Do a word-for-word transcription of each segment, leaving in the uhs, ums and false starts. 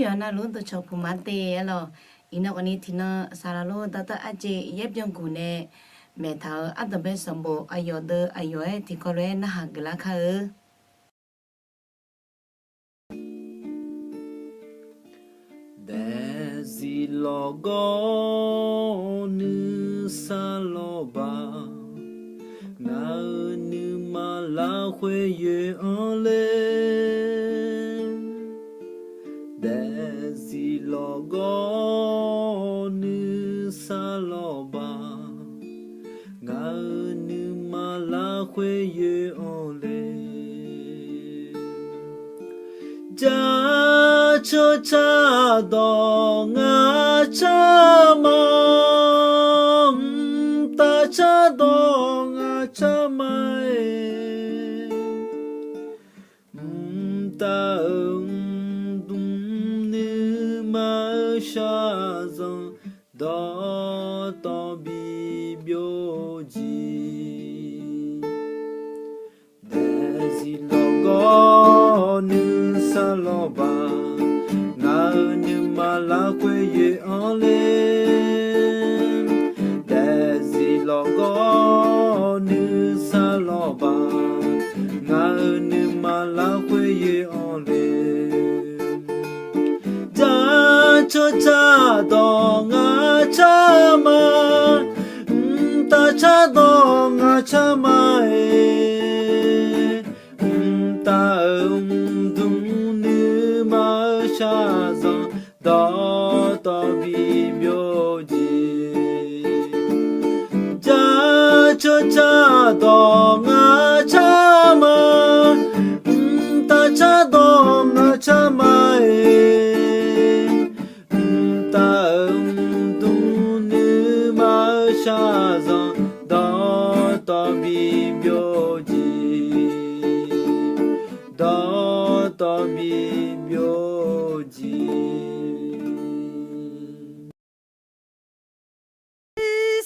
Yawqha navluf dawqcawq puq ma te-a lawq. Iqnan khawfni tiqnan saqlaq lor dawrtawv arjeq yaer byanguq nae maeqtaq-euq ardanqbae sanqbof aqyawf deuv aqyawf-aer tiqkawv lof-aer narhaq geuflar kar-eu. Daefzif lawqgawr nuisar lawqbaq, ngaq-euq nuima lafkhoer yoeq-anr le. Daefzif lawqgawr nuisar lawqbaq, ngaq-euq nuima lafkhoer yoeq-anr le. Jaceuq cardawq ngaq car ma, mqtav cardawq ngaq car ma-aer, mqtav-euq mqdmq nuima-eu shaqzanq dawqtawv bi byovjir. Daefzif lawqgawr nuisar lawqbaq, ngaq-euq nuima lafkhoer yoeq-anr le. Daefzif lawqgawr nuisar lawqbaq, ngaq-euq nuima lafkhoer yoeq-anr le. Jaceuq cardawq ngaq car ma, mqtav cardawq ngaq car ma-aer, mqtav-euq mqdmq nuima-eu shaqzanq dawqtawv bi byovjir. Jaceuq cardawq ngaq car ma, mqtav cardawq ngaq car ma-aer, mqtav-euq mqdmq nuima-eu shaqzanq dawqtawv bi byovjir, dawqtawv bi byovjir.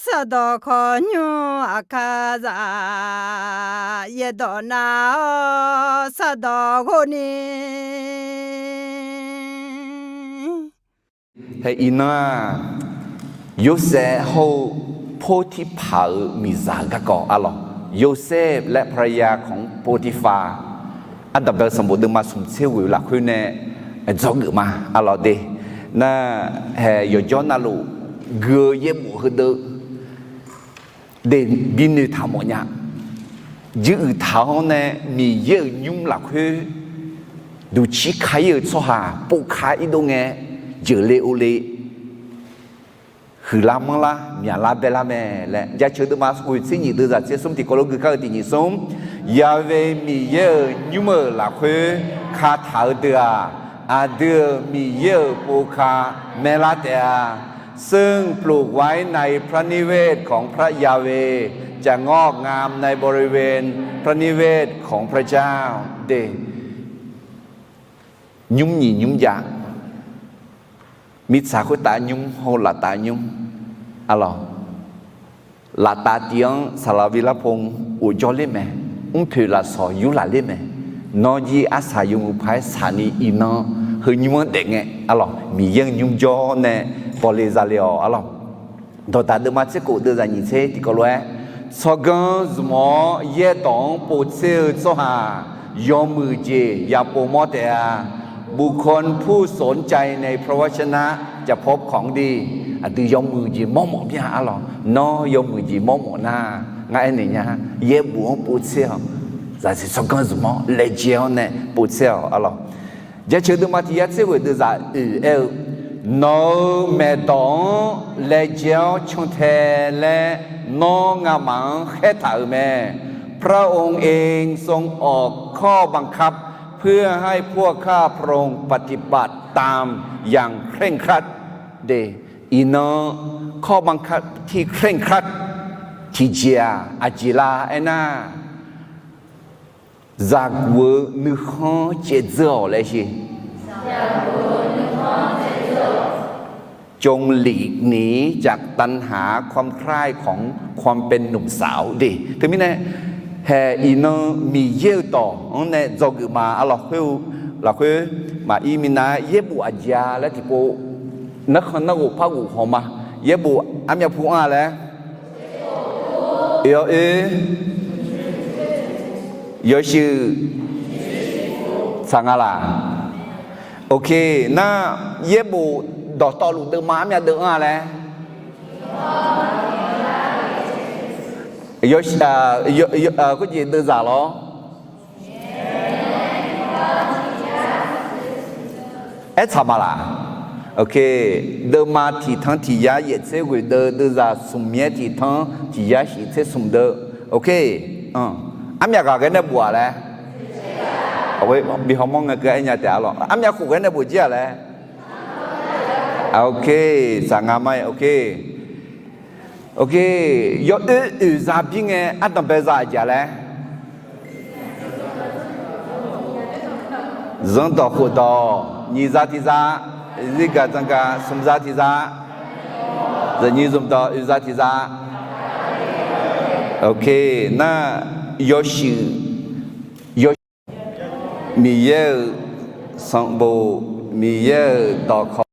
Sardawq khawqnymr aqkar zaq, yaerdawq nar-awr sardawq ghov ni. Hae iqnan-aq, Yorsaev hawr-eu Portirpaq-euq miqzaq-euq garkawv arlawq, โยเซฟ และภรรยาของ โปติฟาร์ Aqdaq bae sanqbof deuvma smq tser ghoeq lafkhoer nae dzawgeuf ma arlawq de. Nar, hae yawqjawr navluf gui-eu yaerbof heudeuv de, bi noeqtaq mawf nya. Juiruiq taq-awr nae Miqyaer-euq nymr lafkhoer duqcir ka-ir-euq tsawrhaq povka-ir dov ngae, jeuqle ovle, huiqlar manrlar myaqlar baelar mae laer, jaceuq deuvma ghoeq tser nyiq deuvzaq tser smr tiqkawv lof gui kar-eu tiq nyiq smr, Yaqve Miqyaer-euq nymr-euq lafkhoer kataq-eu deuq-aq, aqdui-euq Miqyaer-euq povka maerlar taef-a. ซึ่งปลูกไว้ในพระนิเวศของพระยาเวห์ จะงอกงามในบริเวณพระนิเวศของพระเจ้า de. Nymr nyiq nymr jav, mirtsaq khoertav nymr hawr-eu laftav nymr arlawq. Laftav tiv-anr saqlaq vilar pov ghofjawr ler mae. Mrpoeq lafsawq yurlaq ler mae. Nawr jir arsaq yawmuiq paq-aer saqni iqnan heu nymr-anr daef ngae arlawq, Miqyaer-euq nymr jawr nae bawle zale-awq arlawq. Dawqdaq deuvma tser khof deuvzaq nyiq tser tiqkawv lof-aer, tsawrganr zmq-awr yaerdawq-anr povtser-eu tsawrhaq yawmuiq jeq yapov mawr taef-a. บุคคลผู้สนใจในพระวจนะจะพบของดี Aqdui yawmuiq jeq mawrmawf mya arlawq. Nawr yawmuiq jeq mawrmawf nar, ngar aernaeq nya, yaerbof-anr povtser-awq. Zaqsiq tsawrganr zmq-awr laejae-awr nae povtser-awq arlawq. Jaceuq deuvma tiq yar tser ghoeq deuvzaq oeq aer-eu, nawq-euq maeqdawq-anr laejae-awr cantae laer nawr ngamaf-anr khaertaq-euq mae. พระองค์เองทรงออกข้อบังคับเพื่อให้พวกข้าพระองค์ปฏิบัติตามอย่างเคร่งครัด Iqnan ข้อบังคับที่เคร่งครัด tiqjeq-aq aqjeq lar aernar, zaqguq-eu nuikhanr caevdzeur-awq laer shir. จงหลีกหนีจากตัณหาความใคร่ของความเป็นหนุ่มสาว de. Teumirnae, hae iqnan Miqyaer-euq dawq-anr nae dzawgeuf ma arlawq khoer-eu lafkhoer Maqir minav-aer yaerbof aqjeq-a laer tiqpov narkhan narghof par ghof haw ma. Yaerbof armyav pu anr-a laer, oe, yawshuif tsaq nga laq. Ok, nar yaerbof dawqtawvluf deuvma armyav deuv anr-a laer, khoerjeq deuvzaq lawr. Aertaq ma laq? Ok, deuvma tiqtanr tiq yar yaef tser ghoeq deuv, deuvzaq smq yaer tiqtanr tiq yar shif tser smq deuv. Ok, armyav ghaq ghae nae bof-aq laer, bi hawmawr ngae keuv aer nya taef-a lawq. Armyav khof ghae nae bof jir-aq laer. Ok, saq nga ma-aer, ok. Ok, yawoer oeq za bir ngae ardanq bae za aqjeq laer, zanrdawq khofdawq nyiq za tiq za, zirgaq zanqgaq smq za tiq za, zaqnyiq zmqdawq oeq za tiq za. Ok, nar yawshuif, yawshuif, Miqyaer-euq sanqbof, Miqyaer-euq dawqkawq,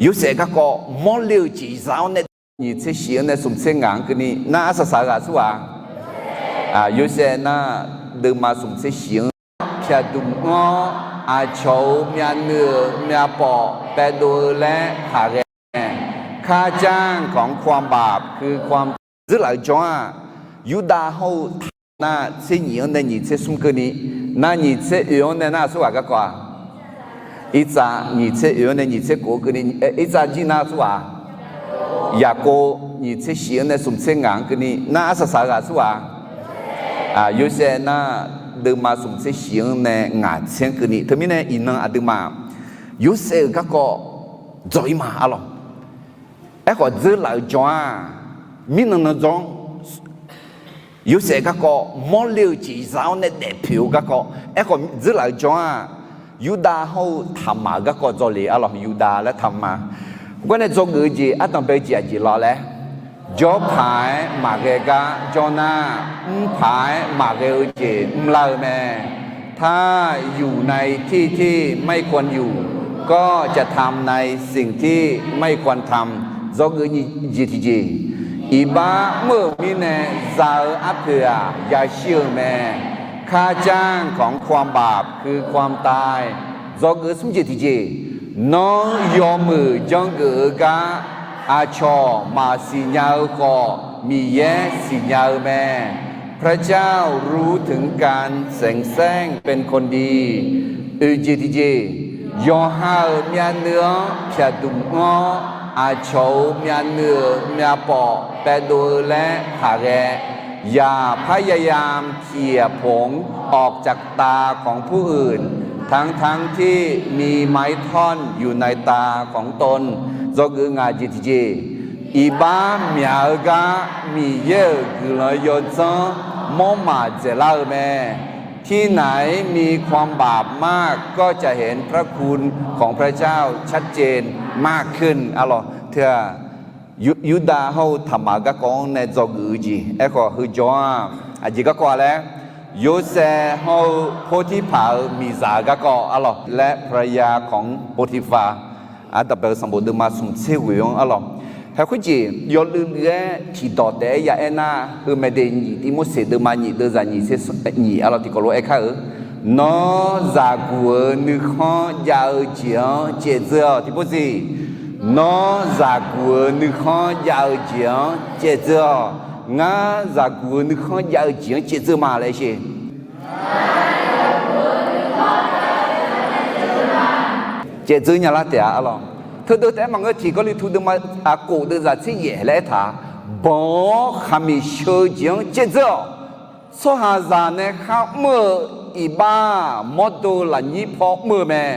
Yorsaev garkawv mawrle-eu jeq za-awr nae, nyiq tser shif-anr nae smq tser ngaq-anr keuvni nar arsaq saq-eu ghaq aqsur ghaq? Yorsaev nar deuvma smq tser shif-anr pyaq dmq anr-awr, aqcawq-euq myavnuiv-euq myavpawf paevdov-eu laer taqghae-a. ข้าจ้างของความบาปคือความ dzeurlaf-eu jawr-aq, Yurdav hawr-eu taq nar tser nyiq-anr nae nyiq tser smr keuvni, nar nyiq tser oeq-anr nae nar aqsur ghaq garkawv-a? Irtsav nyiq tser oeq-anr nae nyiq tser kof-anr keuvni, irtsav jir nar aqsur ghaq? Yaqkov nyiq tser shif-anr nae smq tser ngaq-anr keuvni nar arsaq saq-eu ghaq aqsur ghaq? Yorsaev nar deuvma smq tser shif-anr nae ngaq tser-anr keuvni. Teumirnae iqnan aqduimaf Yorsaev-euq garkawv dzawq-ir ma arlawq. Aerkhawf dzeurlaf-eu jawr-aq, mirnan nan dzawr-anr Yorsaev garkawv mawrle-eu jeq za-awr nae daefpoeq-eu garkawv. Aerkhawf dzeurlaf-eu jawr-aq, Yurdav hawr-eu taqmaq-euq garkawv dzawle arlawq. Yurdav laer taqma. Khoergar nae dzawgeuf-eu jeq ardanq bae-eu jeq aqjeq lawr laer, jawr paq-aer maqghae gar jawr nar, mr paq-aer maqghae-eu jeq mrlar-eu mae. ถ้าอยู่ในที่ที่ไม่ควรอยู่ ก็จะทำในสิ่งที่ไม่ควรทำ dzawgeuf nyiq jeq tiqjeq. Iqbax mr-euq mirnae za-eu arpoeq-aq yashir-eu mae. ค่าจ้างของความบาปคือความตาย dzawgeuf smr jeq tiqjeq. Nawr yawmuiq janrgeuf-eu gar aqcawq maqsiq nya-eu khawf, Miqyaer siqnya-eu mae. พระเจ้ารู้ถึงการเสแสร้งเป็นคนดี oeq jeq tiqjeq. Yawqha-euq myavnuiv-anr pyaq dmq anr-awr, aqcawq-euq myavnuiv-euq myavpawf paevdov-eu laer taqghae. อย่าพยายามเขี่ยผงออกจากตาของผู้อื่น ทั้งๆที่มีไม้ท่อนอยู่ในตาของตน dzawgeuf ngaq jeq tiqjeq. Iqbax myaq-eu gar Miqyaer-euq guiqlanq yawdzanr mawrmaf dzaeqlar-eu mae. ที่ไหนมีความบาปมาก ก็จะเห็นพระคุณของพระเจ้าชัดเจนมากขึ้น arlawq. Teu-aq, Yurdav hawr-eu taqmaq-eu garkawv-anr nae dzawgeuf-eu jeq. Aerkhawf heujawr-aq, aqjeq garkawv-a laer, Yorsaev hawr-eu Portirpaq-euq miqzaq-eu garkawv arlawq laer, ภรรยาของโปติฟาร์ ardanq bae-eu sanqbof deuvma smq tser ghoeq-anr arlawq. Hae khoerjeq yawluiv luiv-aer tiqdawq taef-aer ya aer nar, heu mae de nyiq Tivmorseq deuvma nyiq deuvzaq nyiq tser nyiq arlawq tiqkawv lof-aer kar-eu, Nawr zaqguq-euq nuikhanr jav-eu jeq-anr caevdzeur-awq. Tiqpov siq, Nawr zaqguq-euq nuikhanr jav-eu jeq-anr caevdzeur-awq. Ngar zaqguq-euq nuikhanr jav-eu jeq-anr caevdzeur ma laer sher. Caevdzeur nya lar taef-a arlawq. Teudeuv taef-aer maqngeur, Tiq Gawrliqtu deuvma aqkof deuvzaq tser yaef laer aertaq, Banq-awr khaqmiq sheu-eu jeq-anr caevdzeur-awq. Tsawrhaqzaq nae kharmr-eu iqbax mawrdo lafnyir paw mr-eu mae.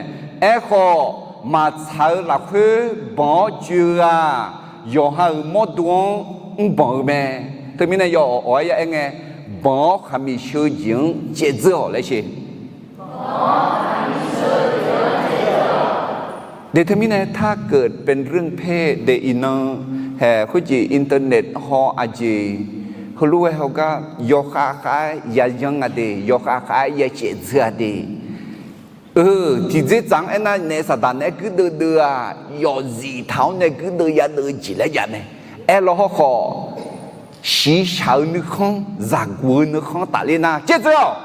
Aerkhawf, maqtsaq-eu lafkhoer banq-awr joe-eu-aq, yawqha-euq mawrdo-anr mrbanq-eu mae. Teumirnae yawawq awq-aer ya aer ngae, Banq-awr khaqmiq sheu-eu jeq-anr caevdzeur-awq laer sher. De teumirnae ถ้าเกิดเป็นเรื่องเพศ de iqnan haeq khoerjeq internet haw aqjeq heulof-aer hawgar yawkhav khav-aer yayanr nga de, yawkhav khav-aer ya caevdzeur-a de. Eu, tiqdzerdzaq-anr aernar naef saqdaq naeq-aer guirdeuv deuv-aq, yawfzif taq-awr nae guirdeuv yadeuv-eu jeq laer jav mae. Aerlawr hawrkhawf, shiqshaq-eu nuikhanr, zaqguq-eu nuikhanr tafler nar, caevdzeur-awq.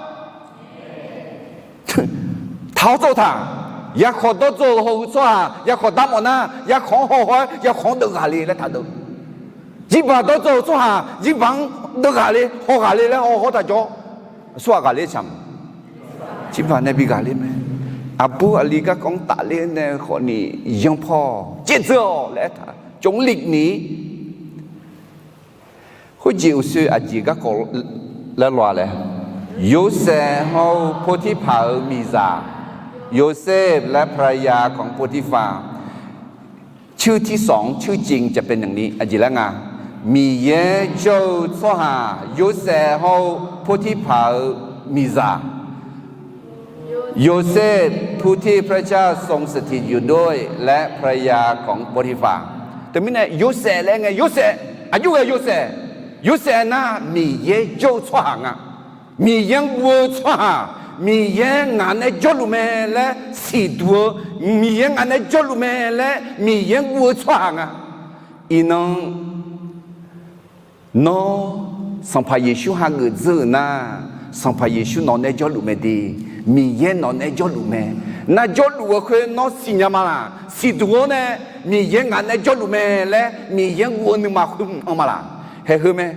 Taq-awr tsov taq. Yarkhawf dawrdzawr-eu hawr-eu tsawrhaq yarkhawf darmawf nar, yarkhawf-anr haw-awr yarkhawf-anr deuv ghaqle laer taqdeuv. Jirbaq dawrdzawr-eu tsawrhaq jirbaq-anr deuv ghaqle, haw ghaqle laer haw hawr taq jawr. Aqsurghaq ghaqler caq ma. Jirbaq nae bi ghaqler mae. Aqbur aqli garkawv-anr tafler nae khawfni yanr paw, caevdzeur-awq laer aertaq, cawq-anr lif ni. Khoerjeq uqshoe aqjeq garkawv laer law-a laer, Yorsaev hawr-eu Portirpaq-euq miqzaq, โยเซฟ laer ภรรยาของโปติฟาร์ ชื่อที่สอง ชื่อจริงจะเป็นอย่างนี้ aqjeq laer nga, Miqyaer jawr-eu tsawrhaq Yorsaev hawr-eu Portirpaq-euq miqzaq, โยเซฟ ผู้ที่พระเจ้าทรงสถิตอยู่ด้วย และภรรยาของโปติฟาร์ Teumirnae Yorsaev laer aer ngae, Yorsaev, aqjox ghae Yorsaev, Yorsaev nar Miqyaer jawr-eu tsawrhaq nga. Miqyaer-anr guv-eu tsawrhaq, Miqyaer ngaq nae jawrluf mae laer siqduq-eu, Miqyaer ngaq nae jawrluf mae laer Miqyaer-anr guv-eu tsawrhaq nga. Iqnan nawr Sanqpaq Yeqsur hageuf dzeur-euq nar, Sanqpaq Yeqsur nawq nae jawrluf mae de, Miqyaer nawq nae jawrluf mae. Nar jawrluf-eu khoer nawr siqnya ma laq? Siqduq-awr nae Miqyaer ngaq nae jawrluf mae laer Miqyaer-anr guv-eu nuima khoer mq-anr ma laq? Haeq heu mae.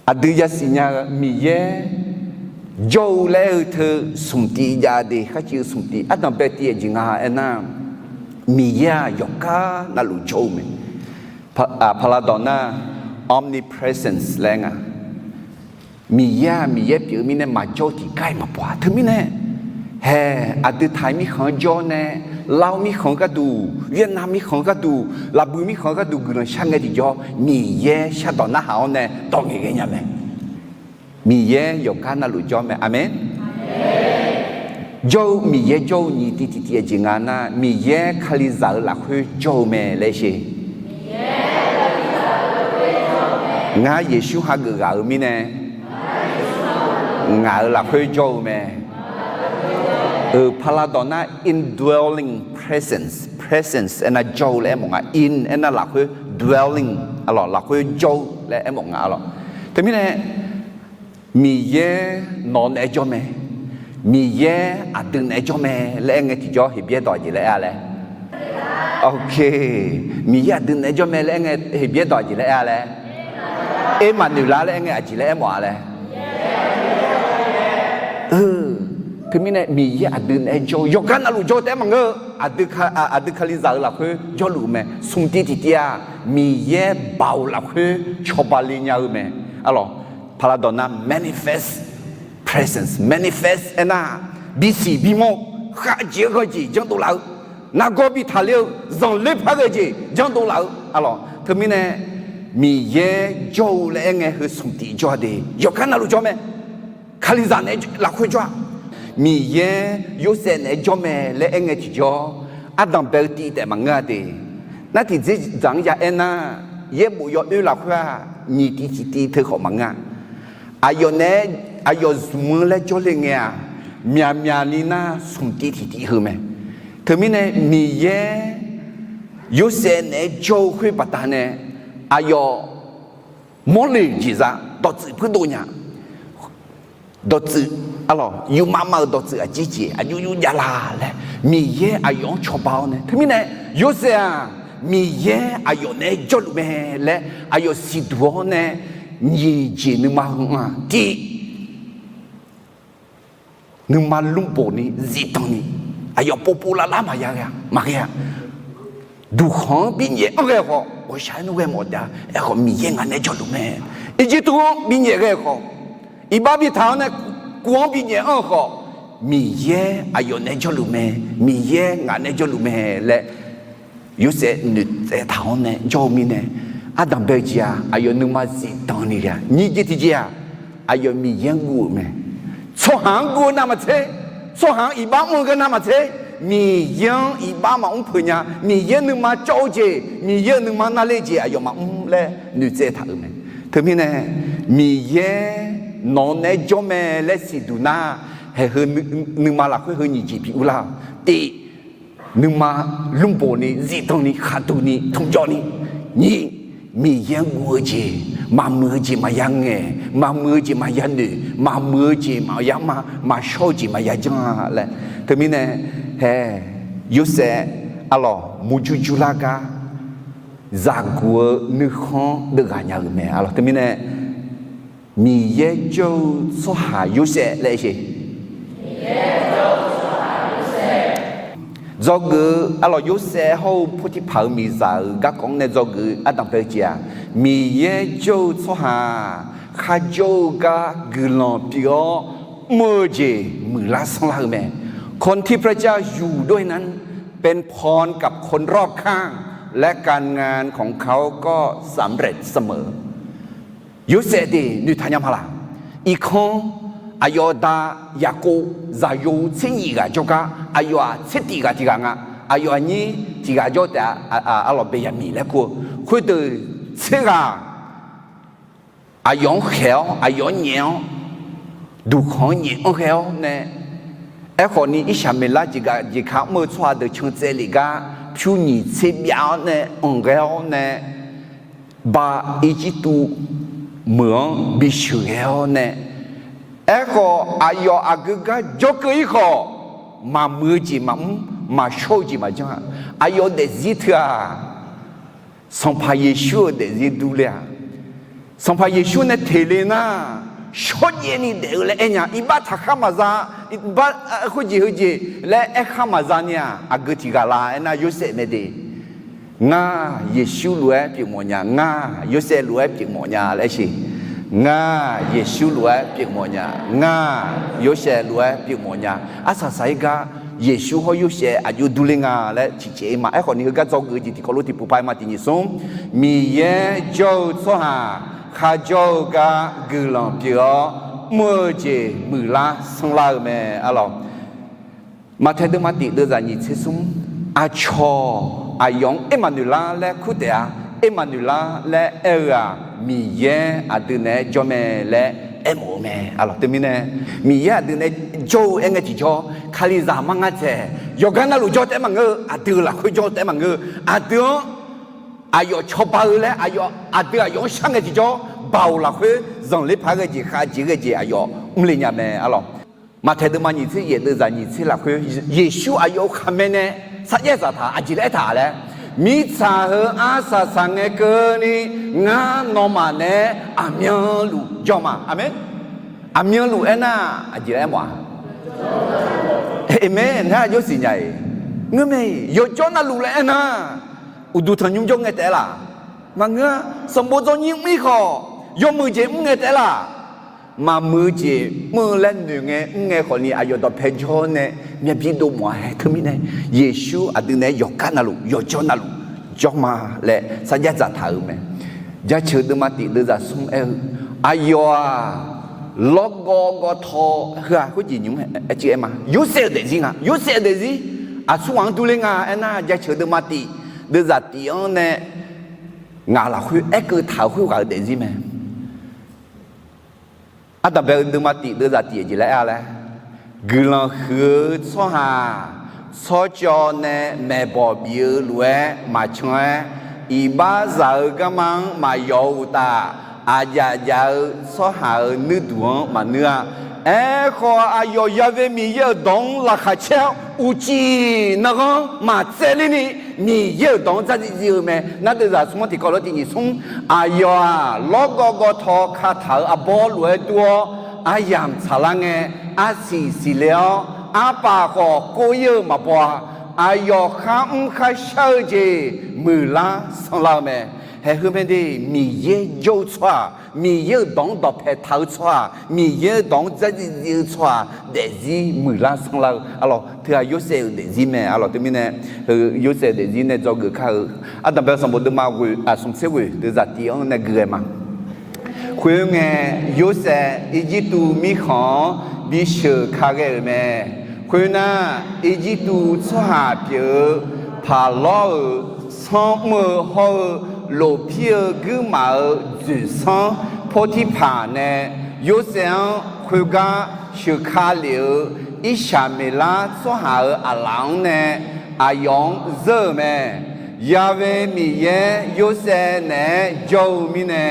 Aqdui yasiq nya-eu Miqyaer jawr-eu laer aer-eu teu smq tiv jav de, kharciv-eu smq tiv ardanq bae tiv-aer jeq nga aernar, Miqyaer-aq yawqgar navluf jawr-eu mae. Paqlaqdawq nar omnipresence laer nga. Miqyaer-aq Miqyaer pyeuf-eu mirnae maqjawr-eu tiqgar-iq maqbaw-a. Teumirnae haeq aqdui taq-iq mirkhanq-anr jawr nae, Lav-eu mirkhanq gharduq, Vietnam mirkhanq gharduq, Laqbui mirkhanq gharduq guiqlanq shar ngae tiqjawr Miqyaer shardawq narhaq-awr nae dawq ngaeq ghae nya mae. Miqyaer yawqgar navluf jawr mae. Aqmeq. Jawr-eu Miqyaer jawr-eu nyiq tiv tiqtiv-aer jeq nga nar, Miqyaer Kalizaq-euq lafkhoer jawr-eu mae laer sher. Ngar Yeqsur hageuf ghaq-euq mirnae, ngaq-euq lafkhoer jawr-eu mae. Paqlaqdawq nar indwelling presence, presence aernar jawr-eu laer aermawf nga. In aernar lafkhoer, dwelling, alawq lafkhoer jawr-eu laer aermawf nga alawq. Teumirnae Miqyaer nawq naeq-aer jawr mae, Miqyaer aqdui naeq-aer jawr mae laer aer ngae tiqjawr Heqbyaer dawq aqjeq laer aer-a laer? Ok, Miqyaer aqdui naeq-aer jawr mae laer aer ngae Heqbyaer dawq aqjeq laer aer-a laer? Ermaqnoeqlar laer aer ngae aqjeq laer aermawf-a laer? Teumirnae Miqyaer aqdui naeq-aer jawr-eu yawqgar navluf jawr-eu taef-aer maqngeur-eu, aqdui Kalizaq-euq lafkhoer jawrluf-eu mae. Smq tiv tiqtiv-aq Miqyaer baoq lafkhoer cawba le nya-eu mae. Alawq, paqlaqdawq nar manifest presence, manifest aernar bisiq bimawr-eu, khavjeq-eu ghanjeq janrdov laf-eu, nargawr bi taqler-eu, zanqler par ghae jeq janrdov laf-eu alawq. Teumirnae Miqyaer jawr-eu laer aer ngae heu smq tiv jawr-a de, yawqgar navluf jawr mae. Kalizaq naeq-aer lafkhoer jawr-a. Miqyaer Yorsaev naeq-aer jawr mae laer aer ngae tiqjawr, ardanq bae-eu tiv taef maqngeur-a de. Nar tiqdzerdzaq-anr ya aernar, yaerbof yawoer lafkhoer-aq nyiq tiv tiqtiv teu khawf maqngeur-a. Aqyawf naeq-aer aqyawf zmq-eu laer jawrle ngae-aq, myaqmyaq ni nar smq tiv tiqtiv heu mae. Teumirnae Miqyaer Yorsaev naeq-aer jawr-eu khoer baqdanae aqyawf mawrle jeqzaq dawqtsuif puirdov nya. Dawqtsuif, alawq, yufmav mav-euq dawqtsuif aqjeq jeq aqjox jox javla laer Miqyaer aqyawf-anr cawba-awr nae. Teumirnae Yorsaev-aq Miqyaer aqyawf naeq-aer jawrluf mae laer aqyawf siqduq-awr nae nyiq jeq nuima heu-aq tiv nuima lmrbof ni zifdan ni, aqyawf povpov lavlar maqya ghae-a maqghae-a. Duqkhanq-anr binyaef anr ghae khawf, ghawqshaq-aer nmr ghae mawf da. Aerkhawf Miqyaer ngaq naeq-aer jawrluf mae. Irjirtuv-anr binyaef ghae khawf, iqbax bi taq-awr nae kuv-anr binyaef anr-eu khawf, Miqyaer aqyawf naeq-aer jawrluf mae, Miqyaer ngaq naeq-aer jawrluf mae laer Yorsaev noeqtsaev taq-awr nae jawr-eu mirnae, ardanq bae-eu jeq-aq aqyawf nuima zifdan ni ghae-a. Nyiq jeq tiqjeq-aq, aqyawf Miqyaer-anr guv-euq mae. Tsawrhaq-anr guv-eu navmaqtser, tsawrhaq-anr iqbax mr-eu gar navmaqtser, Miqyaer-anr iqbax maqmr peuq nya. Miqyaer nuima cawv-eu jeq, Miqyaer-euq nuima navle jeq aqyawf maqmr laer noeqtsaev taq-euq mae. Teumirnae Miqyaer nawq naeq-aer jawr mae laer siqduq nar, Haeq heu nuima lafkhoer heu nyiq jeq bi urlar-awq. Tiq, nuima lmrboq ni, zifdan ni, khaqduq ni, tmqjawv ni. Nyiq, Miqyaer guv-eu jeq, maqmuiq-eu jeq maqya ngaeq, maqmuiq-eu jeq maqya noeq, maqmuiq-eu jeq maqya ma, maqshawr-eu jeq maqya janr-a laer. Teumirnae, haeq, Yorsaev arlawq murjur jurlar gar zaqguq-eu nuikhanr deuvghaq nya-euq mae arlawq. Teumirnae, Miqyaer jawr-eu tsawrhaq Yorsaev laer aer-eu Dzawgeuf-eu arlawq Yorsaev hawr-eu Potiphar-euq miqzaq-euq garkawv-anr nae dzawgeuf-eu ardanqbae-eu jeq-aq, Miqyaer jawr-eu tsawrhaq kharjawr-eu gar guiqlanq pyeuf-awr mr-eu jeq muiqlar sanrlar-eu mae. คนที่พระเจ้าอยู่ด้วยนั้น เป็นพรกับคนรอบข้าง และการงานของเขาก็สำเร็จเสมอ Yorsaev deuq noeqtaq nya ma laq? Irkanr, aqyawf da Yaqkov zaqyo tser nyif ghaq jawrgar, aqyawf-aq tser tif ghaq tiq ghaq nga. Aqyawf aqnyir tiq ghaq jawr taef-a, arlawq Beqyaqmiq laer kur-eu. Khoerdeuq tser ghaq aqyawf-anr khaeq-awr, aqyawf-anr nyaef-awr, duqkhanq-anr nyaef anr ghae-awr nae, aerkhawf ni Irsaqmeqlar jeqgaq jeqka mr-eu tsawrhaq deuq can tsaev lef gar pyur nyiq tser byav-awr nae anq ghae-awr nae, ba Irjirtuv meuq-anr bisheuq ghae-awr nae, aerkhawf aqyawf aqgeu gar jawrkeuv-ir khawf, maqmuiq-eu jeq maqmr, maqshawr-eu jeq maqjanr-a. Aqyawf daefzir teu-aq, Sanqpaq Yeqsur-euq daefzir durler-a. Sanqpaq Yeqsur nae teq le nar, shawrjaev ni daef-eu laer aer nya. Iqbax taqkhar maqza, iqbax khoerjeq heujeq laer aerkhar maqza ni-aq, aqgeu tiq ghaq la aernar, Yorsaev mae de. Ngar Yeqsur lof-aer pyeufmawf nya, ngar Yorsaev lof-aer pyeufmawf nya laer aer-eu. Ngar Yeqsur lof-aer pyeufmawf nya, ngar Yorsaev lof-aer pyeufmawf nya. Arsaq saq-ir gar Yeqsur hawr Yorsaev aqjox durler nga laer ciqcaev-ir ma. Aerkhawf ni heugar dzawgeuf-eu jeq tiqkawv lof tiqpov paq-aer ma tiq nyiq smr, Miqyaer jawr-eu tsawrhaq kharjawr-eu gar guiqlanq pyeuf-awr mr-eu jeq muiqlar sanrlar-eu mae arlawq. Maqtaeq deuvma tif deuvzaq nyiq tser smr, aqcawq aqyawf-anr Ermaqnoeqlar laer kur taef-a. Ermaqnoeqlar laer aer-eu-aq, Miqyaer aqdui naeq-aer jawr mae laer aermawf-eu mae arlawq. Teumirnae, Miqyaer aqdui naeq-aer jawr-eu aer ngae tiqjawr, Kalizaq mar nga taeq yawqgar navluf jawr taef-aer maqngeur-eu, aqdui-euq lafkhoer jawr taef-aer maqngeur-eu, aqdui-anr aqyawf cawba-eu laer aqyawf aqdui aqyawf-anr shar ngae tiqjawr, baoq lafkhoer zanqler paq-aer ghae jeq khavjeq ghae jeq aqyawf mrle nya mae arlawq. Maqtaeq deuvma nyiq tser yaef deuvzaq nyiq tser lafkhoer, Yeqsur aqyawf-euq khaqmae nae sarjax dzaqtaq aqjeq laer aertaq laer, mirtsaq heu arsaq saq ngae keuvni ngar nawmaf naeq-aer aqmyanluf jawr ma. Aqmeq. Aqmyanluf aernar aqjeq laer aermawf-a? Aqmeq. Nar jawr siqnya-iq ngeur mae. Yawjawr navluf laer aernar, uqduq tanqnymr jawr ngae taef-aer laf? Maqngeur-a. Sanqbof dzawnyir mr-ir khawf, yawmuiq jeq mr ngae taef-aer laf? Maqmuiq-eu jeq mr-eu laer noeq ngae mr ngae khawfni aqyawf dawqpae jawr nae myav bir dov mawf-a hae. Teumirnae, Yeqsur aqdui naeq-aer yawqgar navluf yawjawr navluf jawr ma laer sarjax dzaqtaq-euq mae. Jaceuq deuvma tif deuvzaq smr aer-eu, aqyawf-aq lawrgawv gawvtaw heu-aq khoerjeq nymr-aer aer ma. Yorsaev-euq daefzir nga. Yorsaev-euq daefzir aqsurghaq-anr durler nga aernar, jaceuq deuvma tif deuvzaq tif-anr nae ngaq lafkhoer aerkeuv taq-euq khoerghaq-euq daefzir mae. Ardanqbae-eu deuvma tif deuvzaq tif-eu jeq laer aer-a laer, guiqlanq huiq-eu tsawrhaq tsawrcawv nae maeqbawq bif-eu lof-aer maqcan-aer, iqbaxzaq-eu garma-anr maqyawf-eu uqtaf, aqjaf jaf-eu tsawrhaq-euq nuirduq-anr maqnuir-a. Aerkhawf, aqyawf yave Miqyaer-euq dawq-anr laqkhaq caer-awr uqcif nanghanr maqtsaevler ni, Miqyaer-euq dawq-anr dzardziv dziv-eu mae. Nar deuvzaq smr-anr tiqkawv lof tiq nyiq smr, aqyawf-aq lawrgawv gawvtaw kataq-euq arbawr lof-aer dur-awr, aryamq tsaqlar ngae, arsiq siqle-awr, arpaf khawf kor-ir-eu maqbaw-a. Aqyawf kharmr kharshar-eu jeq muiqlar sanrlar-eu mae. Haeq heu mae de, Miqyaer jawr-eu tsawrhaq, Miqyaer-euq dawq-anr dawqpae taq-eu tsawrhaq, Miqyaer-euq dawq-anr dzardziv dziv-eu tsawrhaq daefzir muiqlar sanrlar-eu arlawq. Teughaq Yorsaev-euq daefzir mae arlawq. Teumirnae, Yorsaev-euq daefzir nae dzawgeuf kar-eu, ardanqbae sanqbof deuvma ghoeq, aq, smq tser ghoeq deuvzaq tif-anr nae gui ghae ma. Khoerngae, Yorsaev Irjirtuv mirkhanq-anr bisheuq ka ghae-euq mae. Khoernar, Irjirtuv tsawrhaq pyeuf-eu Paqlawr-euq sanr mr-eu hawr-eu lofpir-eu guirmaf-euq dzoeqsanr Pawrtirpaq nae Yorsaev-anr khoergar sheuqka lef-euq Irsaqmeqlar tsawrhaq-euq aqlaf-anr nae aqyawf-anr zeur-euq mae. Ya'we Miqyaer Yorsaev naeq-aer jawr-eu mirnae,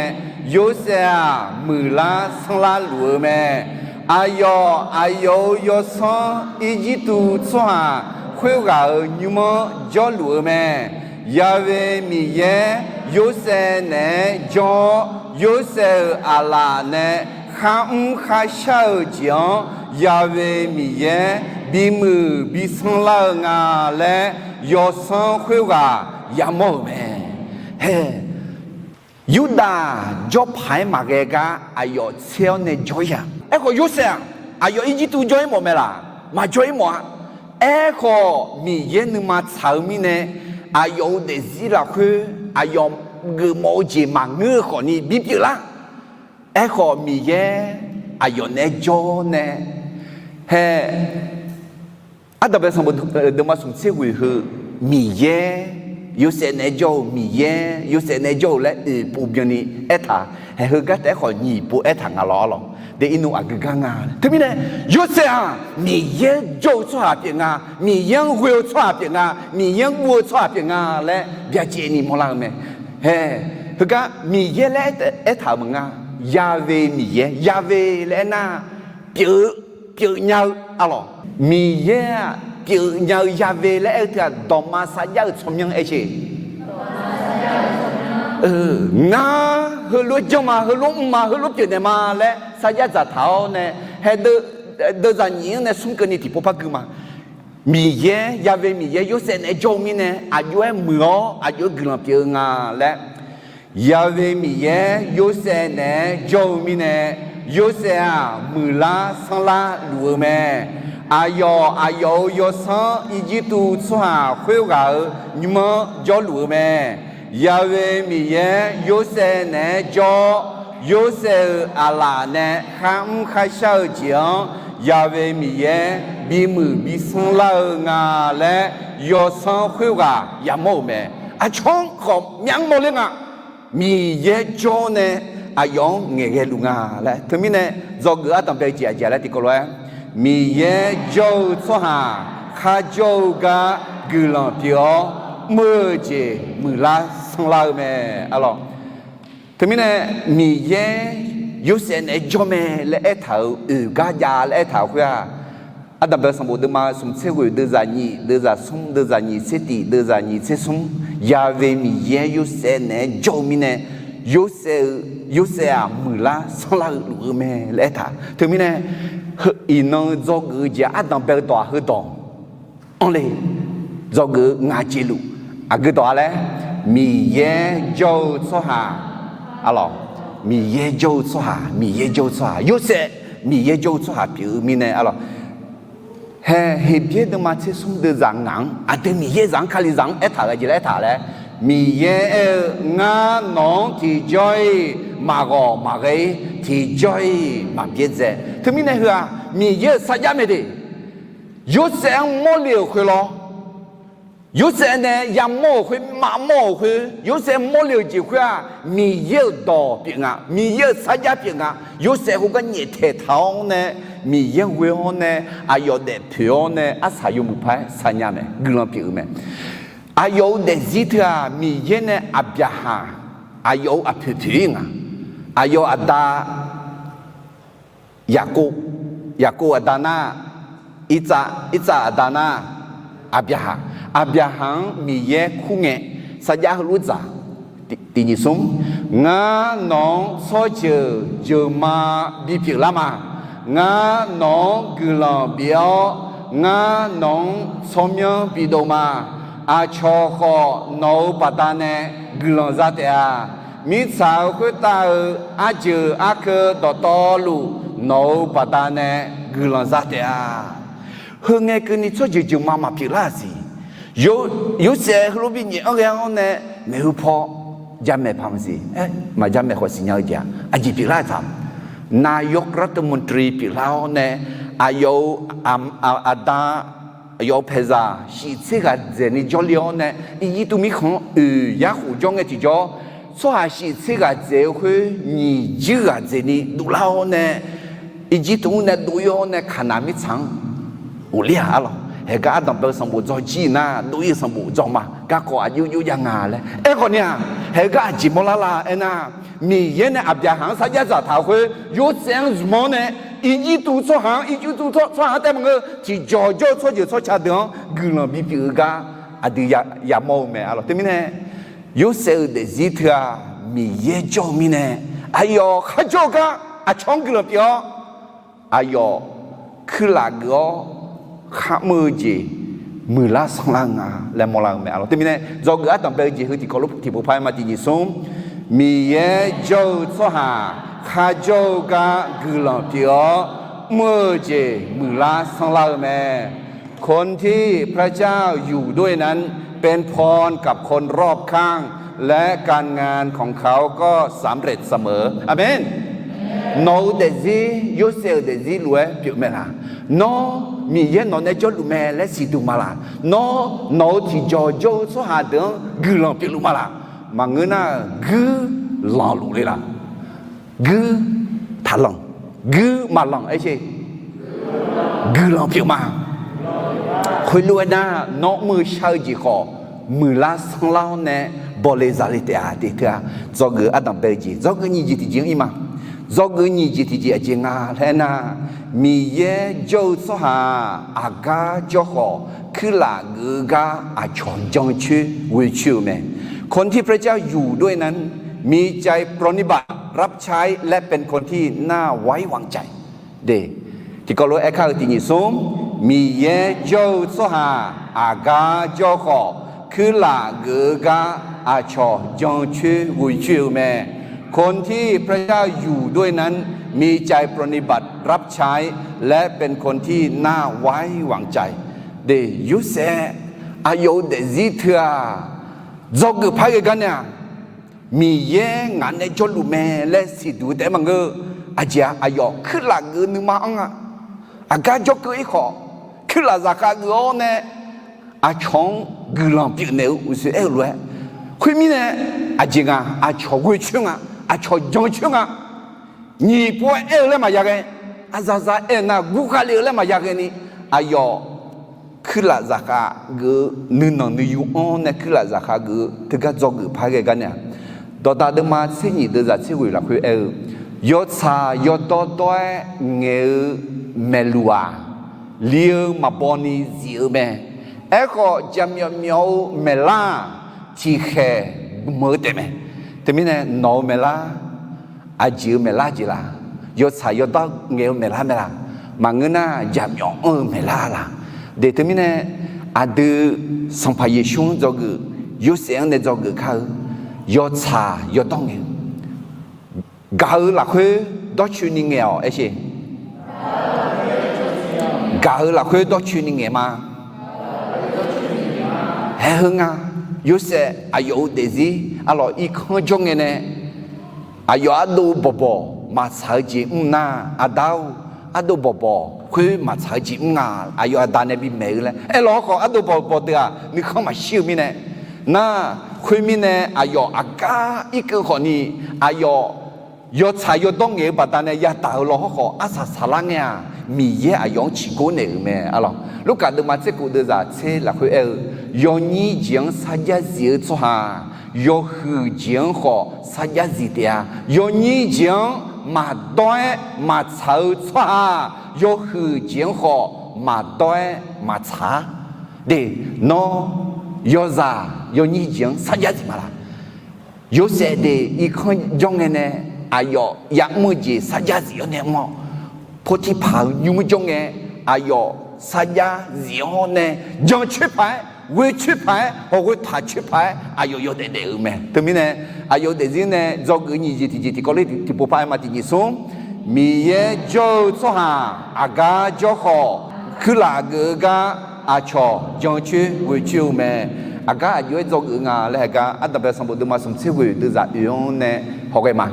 Yorsaev-aq, muiqlar sanrlar luf-eu mae. Aqyawf, aqyawf-euq yawsanr Irjirtuv tsawrhaq khoerghaq-euq nymr-anr jawrluf-eu mae. Ya'we Miqyaer Yorsaev naeq-aer jawr-awr, Yorsaev-euq aqlaf nae kharmr kharshar-eu jeq-anr Ya'we Miqyaer bimuiq bisanr lar-eu nga laer, yawsanr khoerghaq yamawr-euq mae. Hae, Yurdav jawrpaq-aer maqghae gar aqyawf tser-awr nae jawr-ir-a. Aerkhawf, Yorsaev-aq, aqyawf Irjirtuv jawr-ir mawf mae laq? Maqjawr-ir mawf-a. Aerkhawf, Miqyaer nuima tsaq-eu mirnae, aqyawf-euq daefzir lafkhoer aqyawf geufmawf-eu jeq maqngeur-eu khawfni bipyeuf lar. Aerkhawf, Miqyaer aqyawf naeq-aer jawr nae, hae, Ardanqbae sanqbof deuvma smq tser ghoeq heu, Miqyaer Yorsaev naeq-aer jawr-eu, Miqyaer Yorsaev naeq-aer jawr-eu laer oeqpov byanni aertaq, haeq heugar taef-aer khawf nyiq pov aertaq nga lawr lawq. De irnu aqgeu gar nga. Teumirnae, Yorsaev-aq, Miqyaer jawr-eu tsawrhaq pyeuf nga, Miqyaer-anr ghoe-eu tsawrhaq pyeuf nga, Miqyaer-anr guv-eu tsawrhaq pyeuf nga laer byacaevni mawrlar-eu mae. Hae, heugar Miqyaer laer aertaq-euq maqnga. Ya'we Miqyaer, Ya'we laer aernar, pyeuf-eu, pyeuf nya-eu, arlawq. Miqyaer-aq pyeuf nya-eu Ya'we laer aer-eu teu-aq, dawqma sarjax-euq tsawrmyanr aer sher. Ngar heulof-aer janr ma, heulof-aer mr ma, heulof-aer pyeufnaeq ma laer sarjax dzaqtaq-awr nae, hae, deuvzaq nyiq-anr nae smr keuvni tiqpov par gui ma. Miqyaer, Ya'we Miqyaer Yorsaev naeq-aer jawr-eu mirnae, aqjox-aer muiq-awr aqjox-aer guiqlanq pyeuf-eu nga laer, Ya'we Miqyaer Yorsaev naeq-aer jawr-eu mirnae, Yorsaev-aq muiqlar sanrlar luf-eu mae. Aqyawf, aqyawf-euq yawsanr Irjirtuv tsawrhaq khoerghaq-euq nymr-anr jawrluf-eu mae. Ya'we Miqyaer Yorsaev naeq-aer jawr-awr, Yorsaev-euq aqlaf nae kharmr kharshar-eu jeq-anr Ya'we Miqyaer bimuiq bisanr lar-eu nga laer, yawsanr khoerghaq yamawr-euq mae. Aqcawq-anr khawf myav-anr mawrler nga. Miqyaer jawr nae aqyawf-anr ngaeqghae luf nga laer. Teumirnae, dzawgeuf ardanqbae-eu jeq aqjeq laer tiqkawv lof-aer, Miqyaer jawr-eu tsawrhaq kharjawr-eu gar guiqlanq pyeuf-awr, mr-eu jeq muiqlar sanrlar-eu mae, arlawq. Teumirnae, Miqyaer Yorsaev naeq-aer jawr mae laer aertaq-euq oeq gar jav laer aertaq-euq khoer-aq, Ardanqbae sanqbof deuvma smq tser ghoeq deuvzaq nyiq deuvzaq smr deuvzaq nyiq tser tiq deuvzaq nyiq tser smr, Ya'we Miqyaer Yorsaev naeq-aer jawr-eu mirnae, Yorsaev-eu, Yorsaev-aq muiqlar sanrlar-eu luf-eu mae laer aertaq. Teumirnae, iqnan-eu dzawgeuf-eu jeq ardanqbae-eu dawq-aq heudawq anr le. Dzawgeuf-eu ngaq jeq luf, aqgeu dawq-a laer, Miqyaer jawr-eu tsawrhaq, arlawq, Miqyaer jawr-eu tsawrhaq, Miqyaer jawr-eu tsawrhaq, Yorsaev Miqyaer jawr-eu tsawrhaq pyeuf-eu mirnae, arlawq. Hae, Heqbyaer deuvma tser smr deuvzaq ngaq-anr aqdui Miqyaer zaq-anr Kalizaq-anr aertaq-euq aqjeq laer aertaq laer, Miqyaer aer-eu, Ngar nawq-anr tiqjawr-iq maqghawq maqghae-ir, tiqjawr-iq maqbyaerdzae. Teumirnae heu-aq Miqyaer-euq sarjax mae de. Yorsaev-anr mawrle-euq khoer lawr, Yorsaev nae yamawr-euq khoer, maqmawr-euq khoer, Yorsaev mawrle-euq jeq khoer-aq, Miqyaer-euq dawq pyeuf nga, Miqyaer-euq sarjax pyeuf nga. Yorsaev khoergar nyaeftaeq taq-awr nae, Miqyaer ghoe-awr nae, aqyawf daefpoeq-awr nae, arsaq yawmuiq par-aer saqnya mae, guiqlanq pyeuf-eu mae. Aqyawf-euq daefzir teu-aq, Miqyaer nae Aqbyaqhaq, aqyawf-euq aqpoeq poeq-ir nga. Aqyawf-euq aqda Yaqkov, Yaqkov aqda nar, Irtsav, Irtsav aqda nar, Aqbyaqhaq, Aqbyaqhaq-anr Miqyaer kur ngae, sarjax heulof dzaq, tiq, tiq nyiq smr, Ngar nawq-anr tsawrjeuq jeuqma bipyeuf lar ma. Ngar nawq-anr guiqlanq bif-awr, ngar nawq-anr tsawrmyanr bidov ma. Aqcawq khawf nawq-euq baqdanae guiqlanq za taef-a. Mirtsaq-euq khoertav-euq arjeuq arkeuv dawqtawvluf nawq-euq baqdanae guiqlanq za taef-a. Heu ngae keuvni tsawrjeuq jeuqma maqpyeuf lar-aq siq. Yorsaev heulof-aer bi nyaef-anr ghae-awr nae maeqhu paw jamaeq paq maqsiq. Aer, maqjamaeq khawf siqnya-eu jeq-aq, aqjeq pyeuflar-eu taq, นายกรัฐมนตรี pyeuflar-awr nae, aqyawf-euq aqda, aqyawf-euq paeqzaq shiftser ghaq dzaeqni jawrle-awr nae, Irjirtuv mirkhanq-anr oeq yar khof jawr ngae tiqjawr, tsawrhaq shiftser ghaq dzaeq-eu khoer nyiq juir ghaq dzaeqni dovlar-awr nae, Irjirtuv mr nae dov-ir-awr nae Kaqnaq mirtsaq-anr ghofler-aq arlawq. Haeqgar ardanqbae-eu sanqbof dzaw jir nar, dov-ir-eu sanqbof dzaw ma. Garkawv aqjox jox jav nga laer aerkhawf ni-aq, haeqgar aqjeq mawrlar la aernar, Miqyaer nae Aqbyaqhaq-anr sarjax dzaqtaq-euq khoer, Yorsaev-anr zmq-awr nae, Irjirtuv tsawrhaq-anr, Irjirtuv tsawrhaq-anr taef maqngeur, tiqjawq jawr-eu tsawrjeuq tsawrca deuq-anr guiqlanq bipyeuf-eu gar aqdui yamawr-eu mae arlawq. Teumirnae, Yorsaev-euq daefzir teu-aq, Miqyaer jawr-eu mirnae, aqyawf kharjawr-eu gar aqcawq-anr guiqlanq pyeuf-awr, aqyawf kuirlaf geuf-awr kharmr-eu jeq muiqlar sanrlar-eu nga laer mawrlar-eu mae arlawq. Teumirnae, dzawgeuf ardanqbae-eu jeq heu tiqkawv lof tiqpov par-aer ma. Tiqnyif smr, Miqyaer jawr-eu tsawrhaq kharjawr-eu gar guiqlanq pyeuf-awr, mr-eu jeq muiqlar sanrlar-eu mae. คนที่พระเจ้าอยู่ด้วยนั้นเป็นพรกับคนรอบข้าง และการงานของเขาก็สำเร็จเสมอ อาเมน Nawq-eu daefzir, Yorsaev-euq daefzir lof-aer pyeuf mae laq? Nawr, Miqyaer nawq nae jawrluf mae laer siqduq ma laq? Nawr, nawq-euq tiqjawq jawr-eu tsawrhaq deuq-anr guiqlanq pyeufluf ma laq? Maqngeur nar-euq guir lanqluf le laq? Guir taqlanq, guir maqlanq aer sher. Guiqlanq pyeuf ma. Khoerlof-aer nar, nawr mr-eu shar-eu jeq khawf, muiqlar sanrlar-awr nae bawle zale taef-a. Teq teu-aq, dzawgeuf ardanqbae-eu jeq, dzawgeuf nyiq jeq tiqjeq-anr ir ma. Dzawgeuf nyiq jeq tiqjeq aqjeq nga laer aernar, Miqyaer jawr-eu tsawrhaq aqgar jawr khawf, kuirlaf geuf-eu gar aqcawq jancoer ghoecoer-eu mae. คนที่พระเจ้าอยู่ด้วยนั้นมีใจปรนนิบัติรับใช้และเป็นคนที่น่าไว้วางใจ Tiqkawv lof-aer kar-eu tiqnyif smr, Miqyaer jawr-eu tsawrhaq aqgar jawr khawf, kuirlaf geuf-eu gar aqcawq jancoer ghoecoer-eu mae. คนที่พระเจ้าอยู่ด้วยนั้นมีใจปรนนิบัติรับใช้และเป็นคนที่น่าไว้วางใจ Yorsaev aqyawf-euq daefzir teu-aq, dzawgeuf par ghae gar nae-aq, Miqyaer ngaq nae jawrluf mae laer siqduq-eu taef-aer maqngeur. Aqjeq-aq, aqyawf kuirlaf geuf-eu nuima anr-a. Aqgar jawrkeuv-ir khawf, kuirlaf zaqkhav geuf-awr nae aqcawq-anr guiqlanq pyeufnaeq-eu uqshoe aer-eu lof-aer, khoermirnae, aqjeq nga, aqcawq ghoecoer nga, aqcawq jancoer nga. Nyiq pov-aer aer-eu laer maqya ghae, aqzaqzaq aer-eu nar gurkhav le-eu laer maqya ghae ni, aqyawf kuirlaf zaqkhav geuf-eu nuinanq nuiyu anr nae kuirlaf zaqkhav geuf-eu teugar dzawgeuf par ghae gar nae-aq, Dawqdaq deuvma tser nyiq deuvzaq tser ghoeq lafkhoer aer-eu, yawtsaq yawdawr dawr-aer ngaeq-eu maeqluq-aq, li-eu maqbaw ni zif-eu mae. Aerkhawf, jaqmyawf myawf-eu maeqlar-aq, tiqkhaeq meuq-eu taefmae. Teumirnae nawq-eu maeqlar aqjeq-eu maeqlar jeq laq? Yawtsaq yawdawr ngaeq-eu maeqlar mae laq? Maqngeur nar, jaqmyawf anr-eu maeqlar laq? De teumirnae, aqdui Sanqpaq Yeqsur-anr dzawgeuf, Yorsaev-anr nae dzawgeuf kar-eu, yawtsaq yawdawr ngaeq-eu, gaq-eu lafkhoer dawrcoeni ngaeq-awq aer sher. Gaq-eu lafkhoer dawrcoeni ngaeq ma. Haer heu nga, Yorsaev aqyawf-euq daefzir arlawq irkanr jawr ngae nae, aqyawf ardov bawqbawq maqtsaq-eu jeq mr nar, aqda-or, ardov bawqbawq khoer maqtsaq-eu jeq mr nga, aqyawf aqda nae bimaeq-eu laer aerlawq hawrkhawf, ardov bawqbawq deuq-aq nuikhanr maqshir-eu mirnae, nar, khoermirnae aqyawf aqgar irkeuv khawfni, aqyawf yawtsaq yawdawr ngaeq-eu baqdanae yadaq-eu law hawrkhawf, arsaq saqlar ngae-aq, Miqyaer aqyawf-anr ciqgor naeq-euq mae arlawq. Lurkaf deuvma tser kof deuvzaq tser lafkhoer aer-eu, yawnyir jeq-anr sarjax zif-eu tsawrhaq, yawhuiq jeq-anr khawf sarjax zif taef-a. Yawnyir jeq-anr maqdawr-aer maqtsaq-eu tsawrhaq, yawhuiq jeq-anr khawf maqdawr-aer maqtsaq-a. De, nawr yawzaq yawnyir jeq-anr sarjax zif ma laq? Yorsaev de irkanr jawr ngae nae, aqyawf ya'mr-eu jeq sarjax zif-awr nae mr-awq. Potiqpaq-euq nymr jawr ngae, aqyawf sarjax zif-awr nae, jancoer paq-aer, ghoecoer paq-aer, hawq ghoe taqcoer paq-aer aqyawf yawdaef daef-euq mae. Teumirnae, aqyawf-eu daefzir nae dzawgeuf nyiq jeq tiqjeq tiqkawv ler tiqpov par-aer ma. Tiqjeq smr, Miqyaer jawr-eu tsawrhaq aqgar jawr khawf, kuirlaf geuf-eu gar aqcawq jancoer ghoecoer-eu mae. Aqgar aqjox-aer dzawgeuf nga laer haegar, Ardanqbae sanqbof deuvma smq tser ghoeq deuvzaq oeq-anr nae hawghae ma.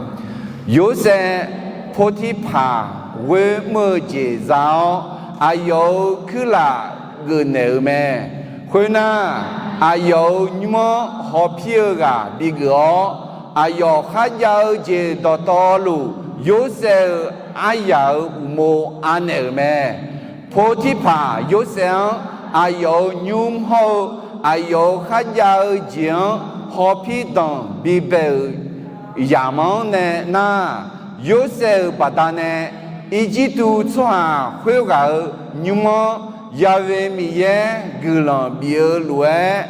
Yorsaev Potiqpaq ghoer mr-eu jeq za-awr, aqyawf-euq kuirlaf geufnaeq-euq mae. Khoernar, aqyawf-euq nymr-anr hawpir-eu ghaq bigeuf-awr, aqyawf kharjav-eu jeq dawqtawvluf Yorsaev-euq aryaq-euq uqmov anaeq-euq mae. Potirpaq Yorsaev-anr aqyawf-euq nymr hawr-eu aqyawf-euq kharjav-eu jeq-anr hawpir danq bibae-euq yamq-anr nae nar, Yorsaev-euq baqdanae Irjirtuv tsawrhaq khoerghaq-euq nymr-anr Ya'we Miqyaer guiqlanq bif-eu lof-aer,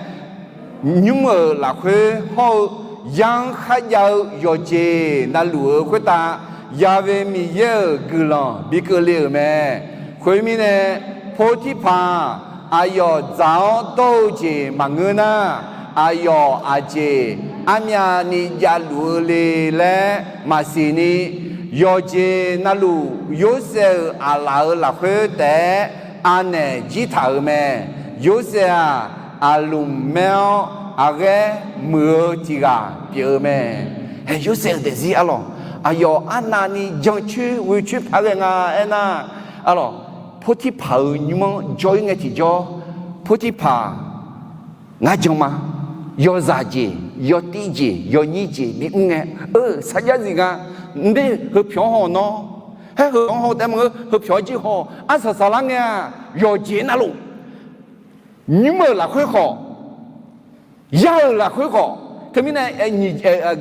nymr-euq lafkhoer hawr-eu yar-anr kharjav-eu yawqjeq navluf-eu khoertav Ya'we Miqyaer-euq guiqlanq bi keuvle-euq mae. Khoermirnae, Potirpaq aqyawf dzaq-awr dawr-eu jeq maqngeur nar, aqyawf aqjeq armyavni javluf-eu le laer maqsiq ni, yawqjeq navluf Yorsaev-euq aqlaf-euq lafkhoer taef-aer anaeq jir taq-euq mae. Yorsaev-aq, aqlmq maer-awr aqghaer muiq-eu tiq ghaq pyeuf-eu mae. Hae, Yorsaev-euq daefzir arlawq, aqyawf arnavni jancoer ghoecoer paq ghae nga aernar, arlawq, Potirpaq-euq nymr-anr jawr-ir ngae tiqjawr, Potirpaq ngar jan ma, yawzaq jeq, yawtir jeq, yawnyir jeq bimr ngae, eu, sarjax zif nga, nder heupyawq-anr haw nawr, haer heupyawq-anr haw taef maqngeur, heupyawq-anr jir haw, arsaq saqlar ngae-aq, yawqjeq navluf, nymr-euq lafkhoer khawf, yar-euq lafkhoer khawf, teumirnae,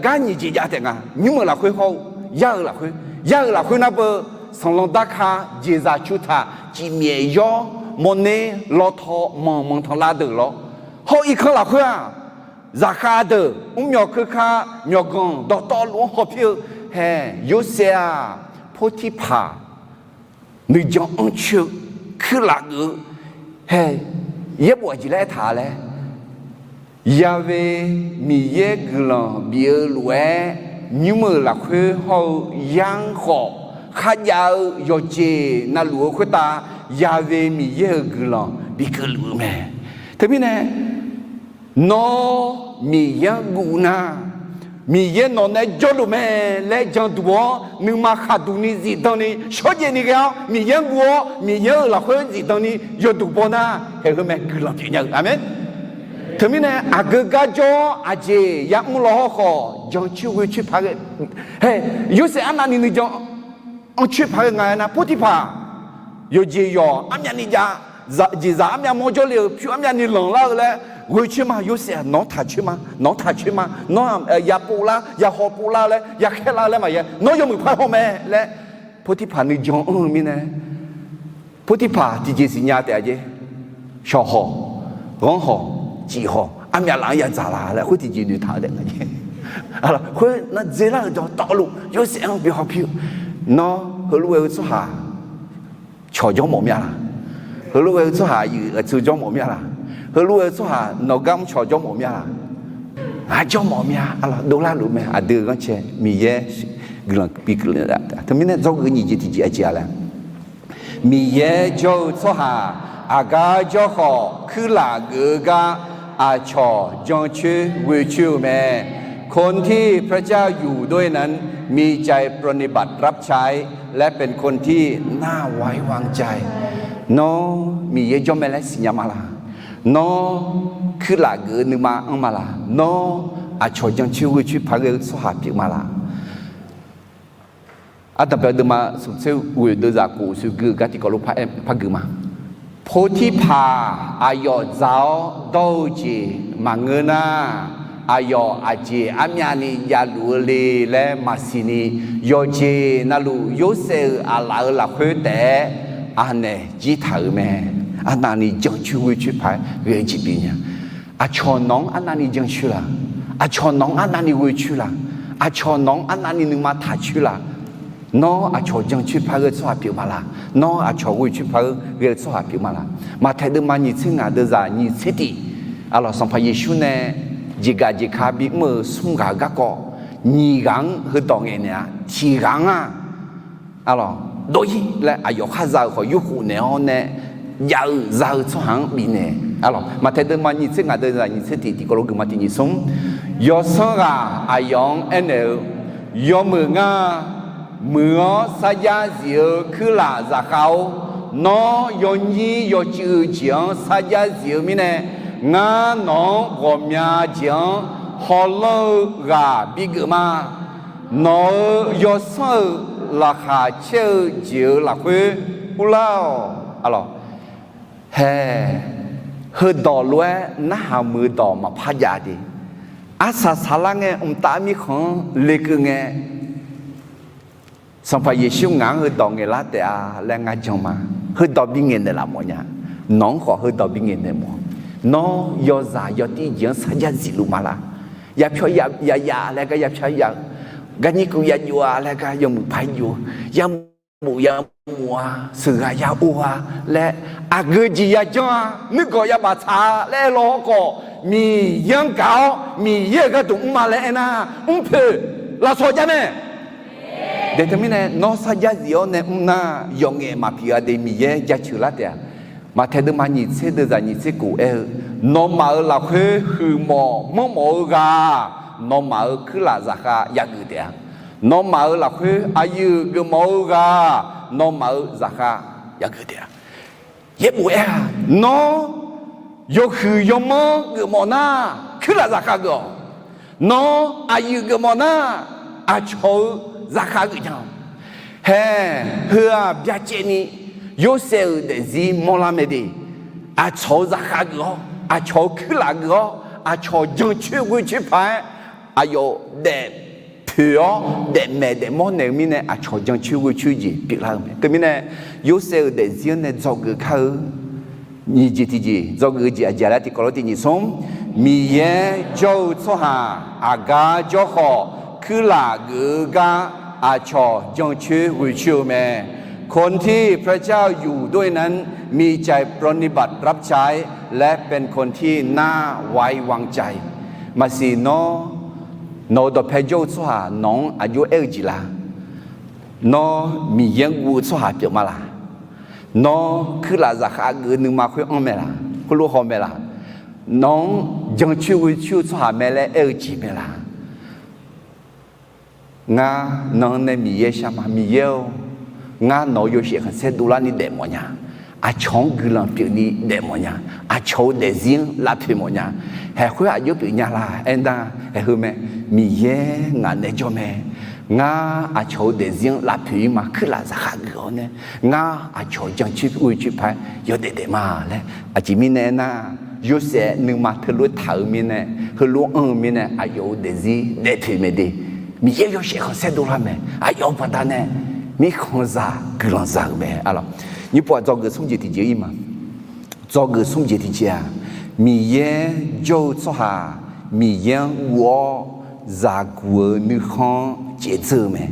gar nyiq jeq jav taef nga, nymr-euq lafkhoer hawr-eu, yar-euq lafkhoer, yar-euq lafkhoer nar beu, sanqlanq darka, jeqzaq cutaq, cifmyaef yawr, mawrner, lawtaw, manq manqtanqlav deuq lawr, hawr irkanr lafkhoer-aq, zaqkhav deuq mrmyawq keuka, myawqganq dawqtawvluf-anr hawpir-eu, hae, Yorsaev-aq, Potirpaq nuijan anrcoer-eu, kuirlaf geuf-eu, hae, yaerbof aqjeq laer aertaq laer, Ya'we Miqyaer guiqlanq bif-eu lof-aer, nymr-euq lafkhoer hawr-eu yar-anr khawf, kharjav-eu yawqjeq navluf-eu khoertav, Ya'we Miqyaer-euq guiqlanq bi keuvluf-eu mae. Teumirnae, nawr Miqyaer-anr guv nar, Miqyaer nawq nae jawrluf mae laer janduq-awr, nuima khaqduq ni zifdan ni shawrjaev ni ghae-awr, Miqyaer-anr guv-awr, Miqyaer-euq lafkhoer zifdan ni yawduq baw nar, haeq heu mae guiqlanq pyeuf nya-eu. Aqmeq. Teumirnae aqgeu gar jawr-awr aqjeq yamr law hawr khawf, jancoer ghoecoer paq ghae, hae, Yorsaev arnavni nuijan anrcoer paq ghae nga aernar, Potirpaq yawqjeq yawq armyavni jav, jeqzaq armyav mawr jawrle-euq pyur armyavni lanqlar-eu laer ghoecoer ma, Yorsaev-aq nawq-anr taqcoer ma, nawq-anr taqcoer ma, nawr-aq yapovlar, yahaw povlar laer, yakhaerlar laer maqya, nawr yawmuiq par haw mae laer, Potirpaq nuijan anr-eu mirnae, Potirpaq tiqjeq siqnya taef-a jeq, shawq hawq, ghanr hawq, cif hawq, armyav laf-anr yadzaq la laer khoer tiqjeq noeqtaq-eu taef nga jeq. Khoer nar dzeurlar-euq dawqtawvluf Yorsaev-anr bi hawpir-eu, nawr heulof ghae-eu tsawrhaq cawq jawr mawf mir-a laq? Heulof ghae-eu tsawrhaq yuif aqtsu jawr mawf mir-a laq? Heulof ghae-eu tsawrhaq nawq gar mr cawq jawr mawf mir-a laq? Aq jawr mawf mir-a, arlawq dovlar luf mae. Aqdui-euq ghanrcae Miqyaer guiqlanq bi keuvle-a. Teumirnae dzawgeuf nyiq jeq tiqjeq aqjeq-a laer, Miqyaer jawr-eu tsawrhaq aqgar jawr khawf, kuirlaf geuf-eu gar aqcawq jancoer ghoecoer-eu mae. คนที่พระเจ้าอยู่ด้วยนั้น มีใจปรนนิบัติรับใช้ และเป็นคนที่น่าไว้วางใจ Nawr Miqyaer jawr mae laer siqnya ma laq? Nawr kuirlaf geuf-eu nuima anr ma laq? Nawr aqcawq jancoer ghoecoer paq ghae-eu tsawrhaq pyeuf ma laq? Ardanqbae deuvma smqtser ghoeq deuvzaq khof uqshoe gui-eu gar tiqkawv lof par-aer par gui ma. Potirpaq aqyawf dzaq-awr dawr-eu jeq maqngeur nar, aqyawf aqjeq armyavni javluf-eu le laer maqsiq ni, yawqjeq navluf Yorsaev-euq aqlaf-euq lafkhoer taef-aer anaeq jir taq-euq mae. Arnavni jancoer ghoecoer paq-aer ghae-eu jeq bif nya. Aqcawq nawq-anr arnavni jancoer laq? Aqcawq nawq-anr arnavni ghoecoer laq? Aqcawq nawq-anr arnavni nuima taqcoer laq? Nawr aqcawq jancoer paq ghae-eu tsawrhaq pyeuf ma laq? Nawr aqcawq ghoecoer paq-aer ghae-eu tsawrhaq pyeuf ma laq? Maqtaeq deuvma nyiq tser ngaq deuvzaq nyiq tser tiq, arlawq Sanqpaq Yeqsur nae jeqgaq jeqka bimr-euq smr ghaq-eu garkawv, nyiq ghaq-anr heudawq ngaeqnaeq-a. Tiq ghaq-anr-aq, arlawq, dawr-ir laer aqyawf khar za-euq khawf yurkhof naeq-awr nae jav-eu za-eu tsawrhaq-anr bifnaeq. Arlawq Maqtaeq deuvma nyiq tser ngaq deuvzaq nyiq tser tiq tiqkawv lof gui ma tiq nyiq smr, yawsanr ghaq aqyawf-anr aernaeq-eu, Yawmuiq ngar muiq-awr sarjax zif-eu kuirlaf zaqkhav-or, nawr yawnyir yawcuiv-eu jeq-anr sarjax zif-eu mirnae, ngar nawq-anr ghawqmya jeq-anr hawlanr-eu ghaq bigeuf ma. nawq-euq yawsanr-euq laqkhaq caer-eu jeq-euq lafkhoer urlar-awq. Aqlawq, hae, heudawq lof-aer narhaq muiq-eu dawq maqpar jav de. Arsaq saqlar ngae mqtav mirkhanq-anr lekeuv ngae, Sanqpaq Yeqsur ngaq-anr heudawq ngaeqlar taef-a laer ngar jan ma. Heudawq bingaeq naeqlaf mawf nya. Nawq-anr khawf heudawq bingaeq naeq mawf. Nawr yawzaq yawtir jeq-anr sarjax zifluf ma lar. Yapyawr ya, ya laer gar yapyawr ya-eu, garnyir kuv ya jov-a laer gar yawmuiq par jov-eu, yabof yamuiq-a, sheuqghaq ya or-a laer, aqgeu jeq ya janr-a, nuirgawq ya baftsaq-a laer aer law hawrkhawf, Miqyaer-anr gaq-awr Miqyaer-euq gharduq mr ma laer aernar, mrpoeq lafsawq jav mae. Daeq teumirnae nawr sarjax zif-awr nae mr nar, yawqngaef maqpyeuf-a de, Miqyaer jaceuq lar taef-a. Maqtaeq deuvma nyiq tser deuvzaq nyiq tser kof aer-eu, nawmaf-euq lafkhoer huiqmawf manrmawf-eu ghaq, nawmaf-euq kuirlaf zaqkhav yageuf taef-a. Nawmaf-euq lafkhoer aqyuif geufmawf-eu ghaq, nawmaf-euq zaqkhav yageuf taef-a. Yaerbof aer-aq, nawr yawhuiq yawmanr geufmawf nar, kuirlaf zaqkhav geuf-awq. Nawr aqyuif geufmawf nar, aqcawq-eu zaqkhav geuf nya-awq. Hae, heu-aq byacaevni Yorsaev-euq daefzir mawrlar mae de. Aqcawq-eu zaqkhav geuf-awr, aqcawq-eu kuirlaf geuf-awr, aqcawq jancoer ghoecoer paq-aer, aqyawf daef poeq-awr daefmaeq daefmawr naeq-eu mirnae, aqcawq jancoer ghoecoer jeq pyeuflar-eu mae. Teumirnae, Yorsaev-euq daefzir-anr nae dzawgeuf kar-eu nyiq jeq tiqjeq, dzawgeuf-eu jeq aqjeq laer tiqkawv lof tiq nyiq smr, Miqyaer jawr-eu tsawrhaq aqgar jawr khawf, kuirlaf geuf-eu gar aqcawq jancoer ghoecoer-eu mae. คนที่พระเจ้าอยู่ด้วยนั้นมีใจปรนนิบัติรับใช้ และเป็นคนที่น่าไว้วางใจ Maqsiq nawr, nawq-euq dawqpae jawr-eu tsawrhaq nawq-anr aqjox aer-eu jeq la? Nawr Miqyaer-anr guv-eu tsawrhaq pyeuf ma laq? Nawr kuirlaf zaqkhav geuf-eu nuima khoer anr mae laq? Khoerlof haw mae laq? Nawq-anr jancoer ghoecoer-eu tsawrhaq mae laer aer-eu jeq mae laq? Ngar nan nae Miqyaer shar ma. Miqyaer-or, ngar nawq-euq yawshaef khanqsaer dovlarni daefmawf nya. Aqcawq-anr guiqlanq pyeufni daefmawf nya. Aqcawq-euq daefzir-anr lavpoeq mawf nya. Haeq khoer aqjox pyeuf nya la aernar, haeq heu mae. Miqyaer ngaq nae jawr mae. Ngar aqcawq-euq daefzir-anr lavpoeq-ir ma. Kuirlaf zaqkhav geuf-awr nae, ngar aqcawq jancoer ghoecoer paq-aer yawdaef daef ma laer. Aqjeq mirnae aernar, Yorsaev nuima teulof-aer taq-euq mirnae, heulof-aer anr-eu mirnae, aqyawf-euq daefzir daefpoeq mae de. Miqyaer yawshaef khanqsaer dovlar mae. Aqyawf-euq baqdanae mirkhanqzaq guiqlanq za-euq mae. Aqlawq, nymrpov-aq dzawgeuf smr jeq tiqjeq-ir ma. Dzawgeuf smr jeq tiqjeq-aq, Miqyaer jawr-eu tsawrhaq Miqyaer-anr guv-awr zaqguq-eu nuikhanr-anr caevdzeur-eu mae.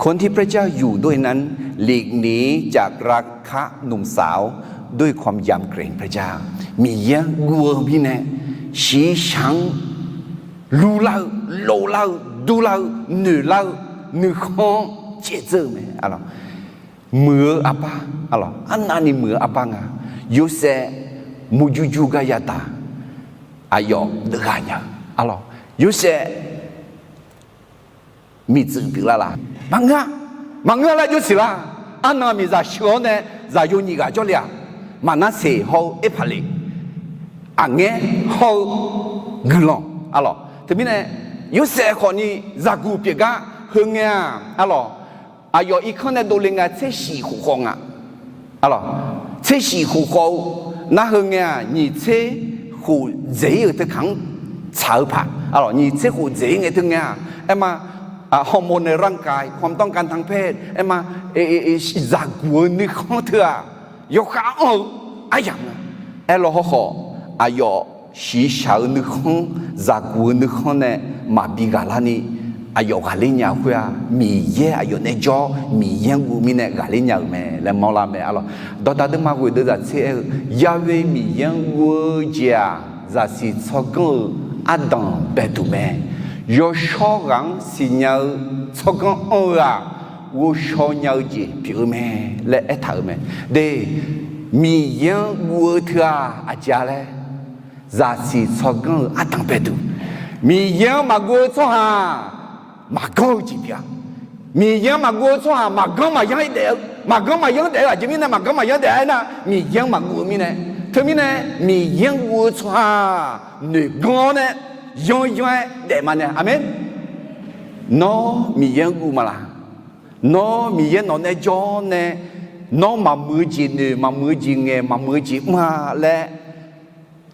คนที่พระเจ้าอยู่ด้วยนั้น หลีกหนีจากราคะหนุ่มสาว ด้วยความยำเกรงพระเจ้า Miqyaer-anr guv-eu mirnae, shiqshaq-anr lurlar-eu, loflar-eu, durlar-eu, noeqlar-eu nuikhanr-anr caevdzeur-eu mae. Muiq-eu arbar, arlawq, arnavni muiq-eu arbar nga. Yorsaev murjur jur gar yadaq, aqyawf deuvghaq nya-eu, arlawq, Yorsaev miqtsuif pyeuflar laf? Maqngeur-a. Maqngeur-a laer jawr siq lar. Arnan miqzaq sheuq-awr nae zaqyo nyiq ghaq jawrle-aq, Maqnarseq hawr-eu Erpaqleq, aqngaer hawr-eu guiqlanq, arlawq. Teumirnae Yorsaev khawfni zaqguq pyeuf gar heu ngae-aq, arlawq, aqyawf irkanr nae dovle nga tser shif khof khawf nga. Arlawq, tser shif khof khawf-eu nar heu ngae-aq, nyiq tser khof dzaeq-ir-euq teu kaq-anr tsaq-eu paq, arlawq, nyiq tser khof dzaeq-ir ngae teu ngae-aq, aerma, ฮอร์โมนในร่างกาย ความต้องการทางเพศ aerma, zaqguq-eu nuikhanr teu-aq, yawkhav anr-eu aryamq nga. Aerlaw hawrkhawf, aqyawf shiqshaq-eu nuikhanr, zaqguq-eu nuikhanr nae maqbi ghaqlarni, aqyawf ghaqler nya-eu khoer-aq, Miqyaer aqyawf nae jawr, Miqyaer-anr guv mirnae ghaqler nya-euq mae laer mawrlar mae, arlawq. Dawqdaq deuvma ghoeq deuvzaq tser aer-eu, Yahweh Miqyaer-anr guv-eu jeq-aq, zaqsiq tsawrganr-euq ardanq baeduq mae. Yawshawr ghaq-anr siqnya-eu tsawrganr anr-eu-aq, ghovshaw nya-eu jeq pyeuf-eu mae laer aertaq-euq mae. De, Miqyaer-anr guv-eu teu-aq aqjeq-a laer, zaqsiq tsawrganr-euq ardanq baeduq. Miqyaer-anr maqguv-eu tsawrhaq maqganr-eu jeq pyeuf-a. Miqyaer-anr maqguv-eu tsawrhaq maqganr maqyanr-ir daef-eu, maqganr maqyanr daef-eu, aqjeq mirnae maqganr maqyanr daef-a aernar, Miqyaer-anr maqguv-eu mirnae. Teumirnae Miqyaer-anr guv-eu tsawrhaq noeqganr-awr nae yanryanr-aer daef ma nae. Aqmeq. Nawr Miqyaer-anr guv ma laq? Nawr Miqyaer nawq nae jawr nae, nawr maqmuiq-eu jeq noeq, maqmuiq-eu jeq ngaeq, maqmuiq-eu jeq mr-a laer,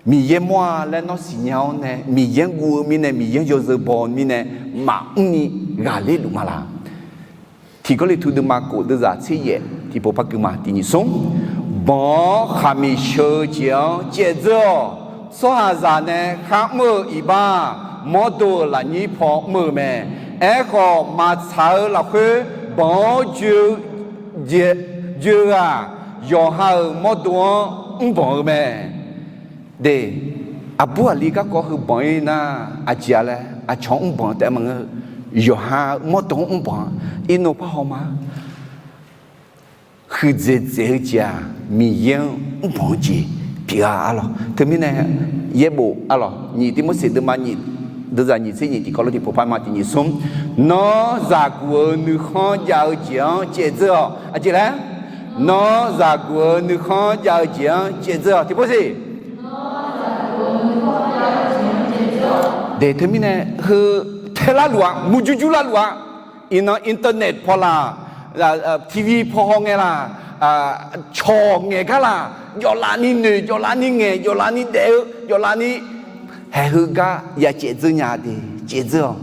Miqyaer mawr-a laer nawr siqnya-awr nae, Miqyaer-anr guv-eu mirnae, Miqyaer-anr yawzeu baw-eu mirnae, maqmr ni ghaqler luf ma laq? Tiq Gawrliqtu deuvma kof deuvzaq tser yaef tiqpov par gui ma. Tiq nyiq smr. Banq-anr khaqmiq sheu-eu jeq-anr caevdzeur-awq. Tsawrhaqzaq nae kharmr-eu iqbax-aq, mawrdo-euq lafnyir paw mr-eu mae. Aerkhawf, maqtsaq-eu lafkhoer banq-anr joe-eu ghaq, yawqha-euq mawrdo-anr mrbanq-eu mae. De, aqbur aqli garkawv heu banq-ir nar, aqjeq-a laer aqcawq-anr mrbanq taef-aer maqngeur-eu, yawqha mawrdo-anr mrbanq-a. Irnov parhaw ma. Huiqdzaeq dzaeq-eu jeq-aq, Miqyaer-anr mrbanq-eu jeq pyeuf-a arlawq. Teumirnae yaerbof arlawq, nyiq Tivmorseq deuvma nyiq, deuvzaq nyiq tser nyiq tiqkawv lof tiqpov par ma. Tiq nyiq smr. Nawr zaqguq-eu nuikhanr jav-eu jeq-anr caevdzeur-awq. Aqjeq laer? Nawr zaqguq-eu nuikhanr jav-eu jeq-anr caevdzeur-awq. Tiqpov siq. De, teumirnae heu tae larluf-a, murjur jur larluf-a. Iqnan internet paw laq, TV paw haw ngae laq, cawq ngaeq gar laq, jawvlaf ni noeq, jawvlaf ni ngaeq, jawvlaf ni daef-eu, jawvlaf ni haeq heu gar ya caevdzeur nya de, caevdzeur-awq.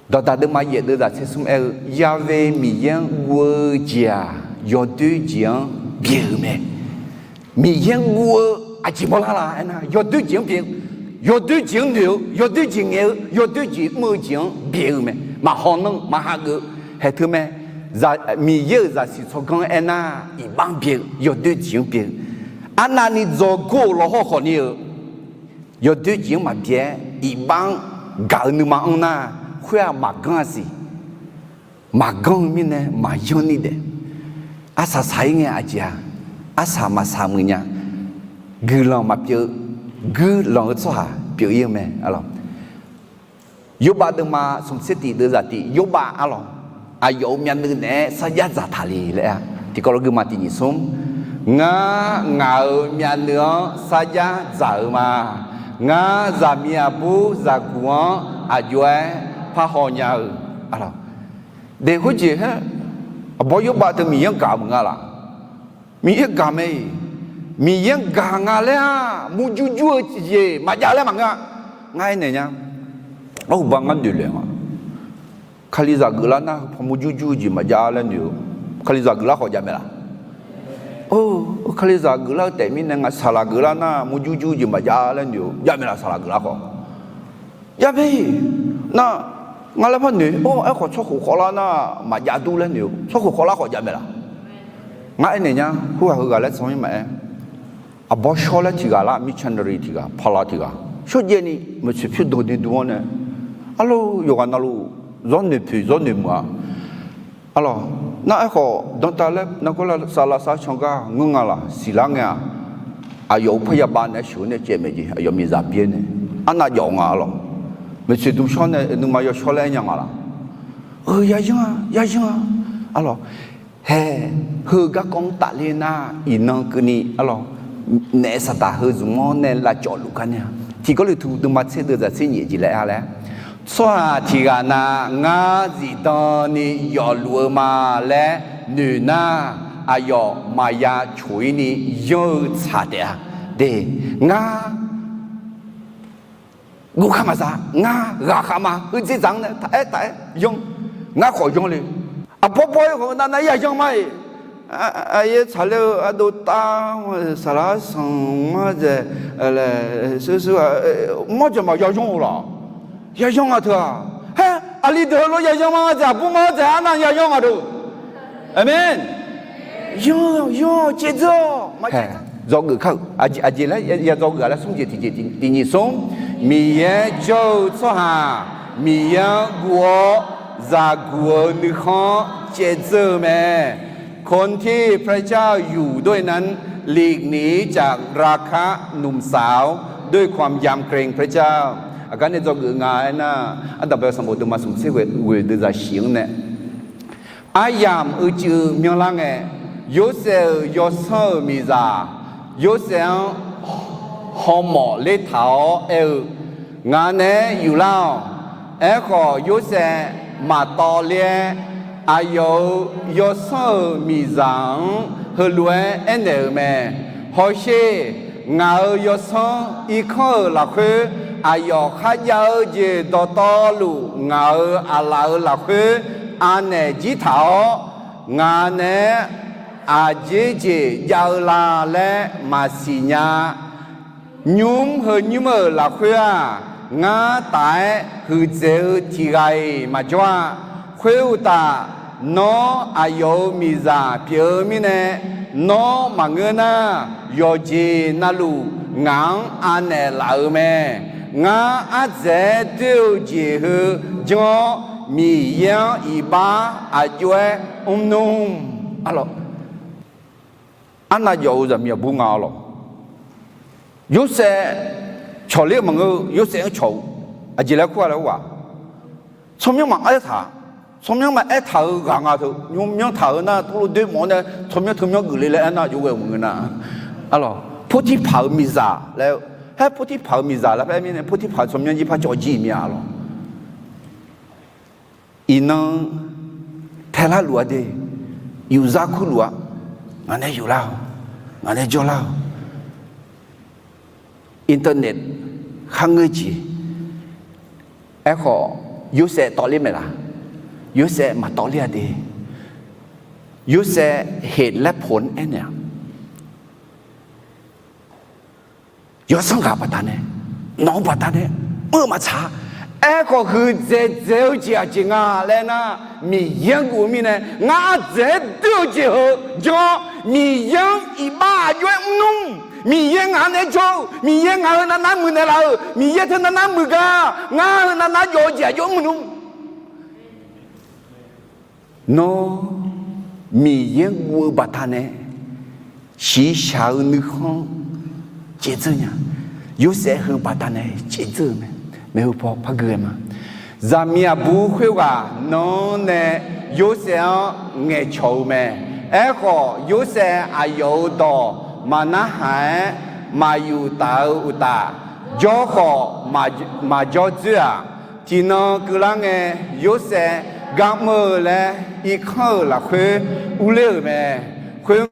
Dawqdaq deuvma yaef deuvzaq tser smr aer-eu, Ya've Miqyaer-anr guv-eu jeq-aq, yawdoer jeq-anr byaeq-euq mae. Miqyaer-anr guv-eu aqjeq mawrlar la aernar, yawdoer jeq-anr byaeq-eu, yawdoer jeq-anr noeq-eu, yawdoer jeq ngaeq-eu, yawdoer jeq mr-eu jeq-anr byaeq-euq mae. Maqhaw nanr-eu, maqhageuf-eu, haeq teu mae. Miqyaer-euq zaqsiq tsawrganr aernar, iqbax-anr byaeq-eu, yawdoer jeq-anr byaeq-eu, arnavni dzawgor-euq lawhawr khawf ni-eu, yawdoer jeq-anr maqbyaeq-aer iqbax-anr gaq-eu nuima anr nar, khoer-aq maqganr-a siq. Maqganr-eu mirnae maqyanr ni daef. Arsaq saq-ir ngae aqjeq-a, arsaq maqsaq muiq nya. Guiqlanq maqpyeuf, guiqlanq-eu tsawrhaq pyeuf-ir-eu mae. Yawrbav deuvma smq tser tiq deuvzaq tiq, Yawrbav arlawq, aqyawf-euq myavnuiv naeq-aer sarjax dzaqtaq le laer-a. Tiqkawv lof gui ma. Tiq nyiq smr. Ngar ngaq-euq myavnuiv-anr sarjax dzaq-eu ma. Ngar zaqmiq aqbur zaqguq-anr aqjox-aer parhaw nya-eu, arlawq. De, khoerjeq-aer, aqbawr Yawrbav teu Miqyaer-anr gaq maqnga laq? Miqyaer gaq mae-iq. Miqyaer-anr gaq nga laer-aq, murjur jur-eu jeq maqjav laer maqngeur-a. Ngar aernaeq nya. Arhuba ngar noeq laeq nga. Kalizaq geuflar nar, heu paw murjur jur-eu jeq maqjav laer noeq-eu. Kalizaq geuflar khawf jav mae laq? Kalizaq geuflar-eu taef mirnae nga, saqlaq geuflar nar murjur jur-eu jeq maqjav laer noeq-eu jav mae laq? Saqlaq geuflar khawf jav mae-iq. Nar, ngar laer par noeq-awr, aerkhawf tsawrkhof khawvlar nar maqjav dur laer noeq-eu, tsawrkhof khawvlar khawf jav mae laq? Ngar aernaeq nya, khoerghaq heughaq laer tsanr-ir maqaer. Aqbawr shawr laer tiq ghaq lar, missionary tiq ghaq, pala tiq ghaq shawrjaev ni maeqtsoeq pyur danqdui dur-anr nae, arlawr, yawqghaq navluf zawr noeq poeq zawr noeq meuq-a. Arlawq, nar aerkhawf dantav laer nargawr lavsav lavsav can gar ngeur nga laq? Siqlar ngae-aq, aqyawf-euq parya bav naeq-aer sheuq-eu nae caev maeq jeq, aqyawf miqzaq byaer nae arnav jawf nga arlawq. Maeqtsoeq dm shawr nae nuima yawshawr laer aer nya nga laq? Yayanr-a, yayanr-a. Arlawq, hae, heu garkawv-anr tafler nar, iqnan keuvni arlawq, naef saqdaq heu zmq-anr nae lavcawv luf gar nae-a. Tiq Gawrliqtu deuvma tser deuvzaq tser nyiq jeq laer-a laer, tsawrhaq tiq ghaq na ngar zifdan ni yawfluf-eu ma laer noeq nar, aqyawf maqya coq-ir ni yanr-eu tsaq taef-a. De, ngar guvkhaq maqza, ngar ghaqkhaq ma, heudzer dzaq-anr nae taq-aer taq-aer yanr, ngar khawf yanr le. Aqbawr bawr-ir khawf navnav-ir yayanr ma-iq. Aqyaer tsaqler-eu ardov tav, saqlaq arsanq ma dzaeq, laer, sur sur, mawr dzaeq maqya yanr-eu laq? Yayanr nga teu-aq. Haer, aqli deuq heulof yayanr ma dzaeq, aqbur ma dzaeq, arnav yayanr nga deuq. Aqmeq. Yanr, yanr, caevdzeur-awq. Dzawgeuf kar-euq aqjeq laer ya dzawgeuf-a laer smr jeq tiqjeq tiq nyiq smr. Miqyaer jawr-eu tsawrhaq Miqyaer-anr guv-awr zaqguq-eu nuikhanr caevdzeur-eu mae. คนที่พระเจ้าอยู่ด้วยนั้น หลีกหนีจากราคะหนุ่มสาวด้วยความยำเกรงพระเจ้า Aqgar nae dzawgeuf nga aernar, Ardanqbae-eu sanqbof deuvma smq tser ghoeq deuvzaq shif-anr nae, aryamq uicuiv myanrlar ngae, Yorsaev-euq yawsanr-euq miqzaq Yorsaev-anr hawmawf lertaq-awr aer-eu, Ngaq naeq-aer yuflar-awq. Aerkhawf, Yorsaev maqtawv ler-aer, aqyawf-euq yawsanr-euq miqzaq-anr heulof-aer aernaeq-euq mae. Hawsher, ngaq-euq yawsanr irkanr-euq lafkhoer, aqyawf kharjav-eu jeq dawqtawvluf ngaq-euq aqlaf-euq lafkhoer anaeq jir taq-awr, ngaq naeq-aer aqjeq jeq jav-eu la laer maqsiq nya. Nymr heu nymr-euq lafkhoer-aq, ngar taf-aer huiqdzaeq-eu tiq ghaq-iq maqjawr-a. Khoeruqtaf, nawr aqyawf-euq miqzaq pyeuf-eu mirnae, nawr maqngeur nar, yawqjeq navluf ngaq-anr anaeq laf-euq mae. Ngar ardzaeq-aer doer-eu jeq heu janr-awr, Miqyaer-anr iqbax aqjox-aer mrnmr. Arlawq, arnav jawf-eu zaqmiq aqbur nga arlawq. Yorsaev cawqler-eu maqngeur-eu, Yorsaev-anr cawq-eu. Aqjeq laer kur-a laer ghaq, tsawrmyanr maqaer taq, tsawrmyanr maqaer taq-eu ghaq nga teu, nymr myanr taq-eu nar, tawvlov doer mawf-awr nae tsawrmyanr teumyanr geufle laer aernar, jov ghae-eu maqngeur nar. Arlawq, Potirpaq-euq miqzaq laer-eu, haer Potirpaq-euq miqzaq laer paer mirnae, Potirpaq tsawrmyanr jir par cawv jir-iq mir-a arlawq. Iqnan taelar luf-a de, yufzar kurluf-a, ngaq nae yuflar-awq, ngaq nae jawrlar-awq. Internet kharngeur jeq. Aerkhawf, Yorsaev tawvler maeqlaf? Yorsaev maqtawvler-a de. Yorsaev heq laer poq-anr aernaeq-a. Yawsanr ghaq baqdanae, nawq-eu baqdanae mr-eu maqtsaq. Aerkhawf, huiqdzaeq dzaeq-eu jeq aqjeq nga laer nar, Miqyaer-anr guv-eu mirnae, ngar ardzaeq-aer doer-eu jeq heu janr-awr, Miqyaer-anr iqbax aqjox-aer mrnmr. Miqyaer ngaq naeq-aer jawr-eu, Miqyaer ngaq heu navnar muiqnaeq laf-euq, Miqyaer teu navnar muiq gar, ngar heu navnar jawf-eu jeq aqjox mrnmr. Nawr Miqyaer-anr guv-eu baqdanae shiqshaq-eu nuikhanr caevdzeur nya. Yorsaev heu baqdanae caevdzeur-eu mae. Maeqhu paw par gui ghae ma. Zaqmiq aqbur khoerghaq nan-anr nae Yorsaev-anr ngaeqcawq-eu mae. Aerkhawf, Yorsaev aqyawf-euq dawq maqnarhaq-aer maqyuf taf-eu uqtaf, jawr khawf maqjawr dzoer-aq, tiqnan keuvlar ngae Yorsaev gar mr-eu laer irkanr-euq lafkhoer urler-euq mae. Khoer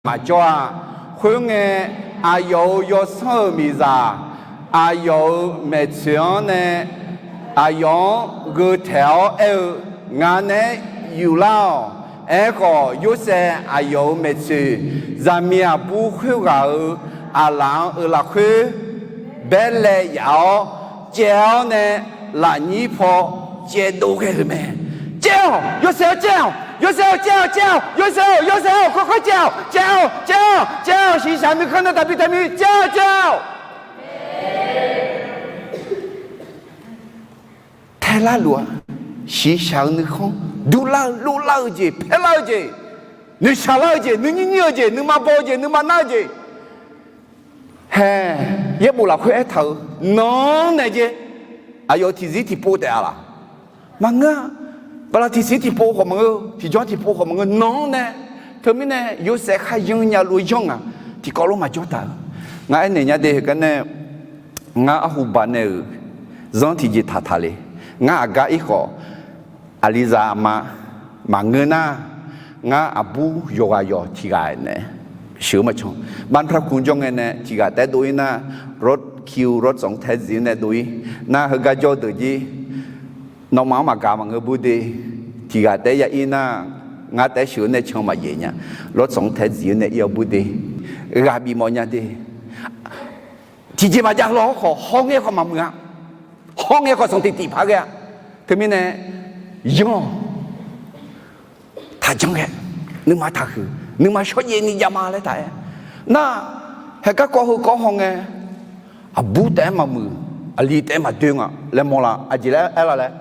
maqjawr-a. Khoerngae, aqyawf-euq yawsanr-euq miqzaq, aqyawf-euq maeqtsoeq-anr nae aqyawf-anr gheutaeq-awr aer-eu, Ngaq naeq-aer yuflar-awq. Aerkhawf, Yorsaev aqyawf-euq maeqtsoeq, zaqmiq aqbur khoerghaq-euq aqlaf-anr-eu lafkhoer baerlae yaf-awr, caev-awr nae lafnyir paw caevdov ghae-euq mae. Caev-awq, Yorsaev-awr caev-awq, Yorsaev-awr caev-awq, caev-awq, Yorsaev-awr, Yorsaev-awr, kawrkawr caev-awq, caev-awq, caev-awq, caev-awq, shiqshaq nuikhanr nae taqbi taqbi caev-awq, caev-awq. Taelar luf-a. Shiqshaq-eu nuikhanr, durlar-eu, lorlar-eu jeq, paerlar-eu jeq, noeqshaq lar-eu jeq, nuinyir nyir-eu jeq, nuima baw-eu jeq, nuima nar-eu jeq, hae, yaerbof lafkhoer aertaq-eu, nan-anr nae jeq, aqyawf tiqzir tiqpov taef-a laq? Maqngeur-a. Bala tiqzir tiqpov khawf maqngeur, tiqjawr tiqpov khawf maqngeur, nan-anr nae. Teumirnae Yorsaev kharyanr nya lof-aer yanr ngaq, tiqkawv lof maqjawr taq-eu. Ngar aernaeq nya de heugar nae, ngar arhu baq nae-euq zanr tiqjeq taqtaq le. Ngar aqgar ir khawf, aqlizaq aqma maqngeur nar, ngar aqbur yawqghaq yawq tiqghaq nae sheuq-eu maqcan. Banpra kuq jawr ngae nae tiqghaq taef-aer dov-ir nar, rov kiu rov tsanq tae zif-eu nae dov-ir nar, heugar jawr deuq jir nawmaf-anr maqgaq maqngeur bur de. Tiqghaq taef-aer ya ir nar, ngar taef-aer sheuq-eu nae can maqjaef nya. Lawrtsanq-anr tae zif-eu nae ir-awr bur de. Ghaq bifmawf nya de. Tiqjeq maqjav law-awr khawf, hawr ngae khawf maqmuiq-a. Hawr ngae khawf sanqtiq tiq paq ghae-a. Teumirnae, yanr-awq. Taqjanr ghae, nuima taqhuiq, nuima shawrjaev ni jav ma laer taq-aer. Nar, haeqgar kawv heu kawv haw ngae, aqbur taef-aer maqmuiq, aqli taef-aer maqdoer nga laer mawrlar. Aqjeq laer aerlar laer?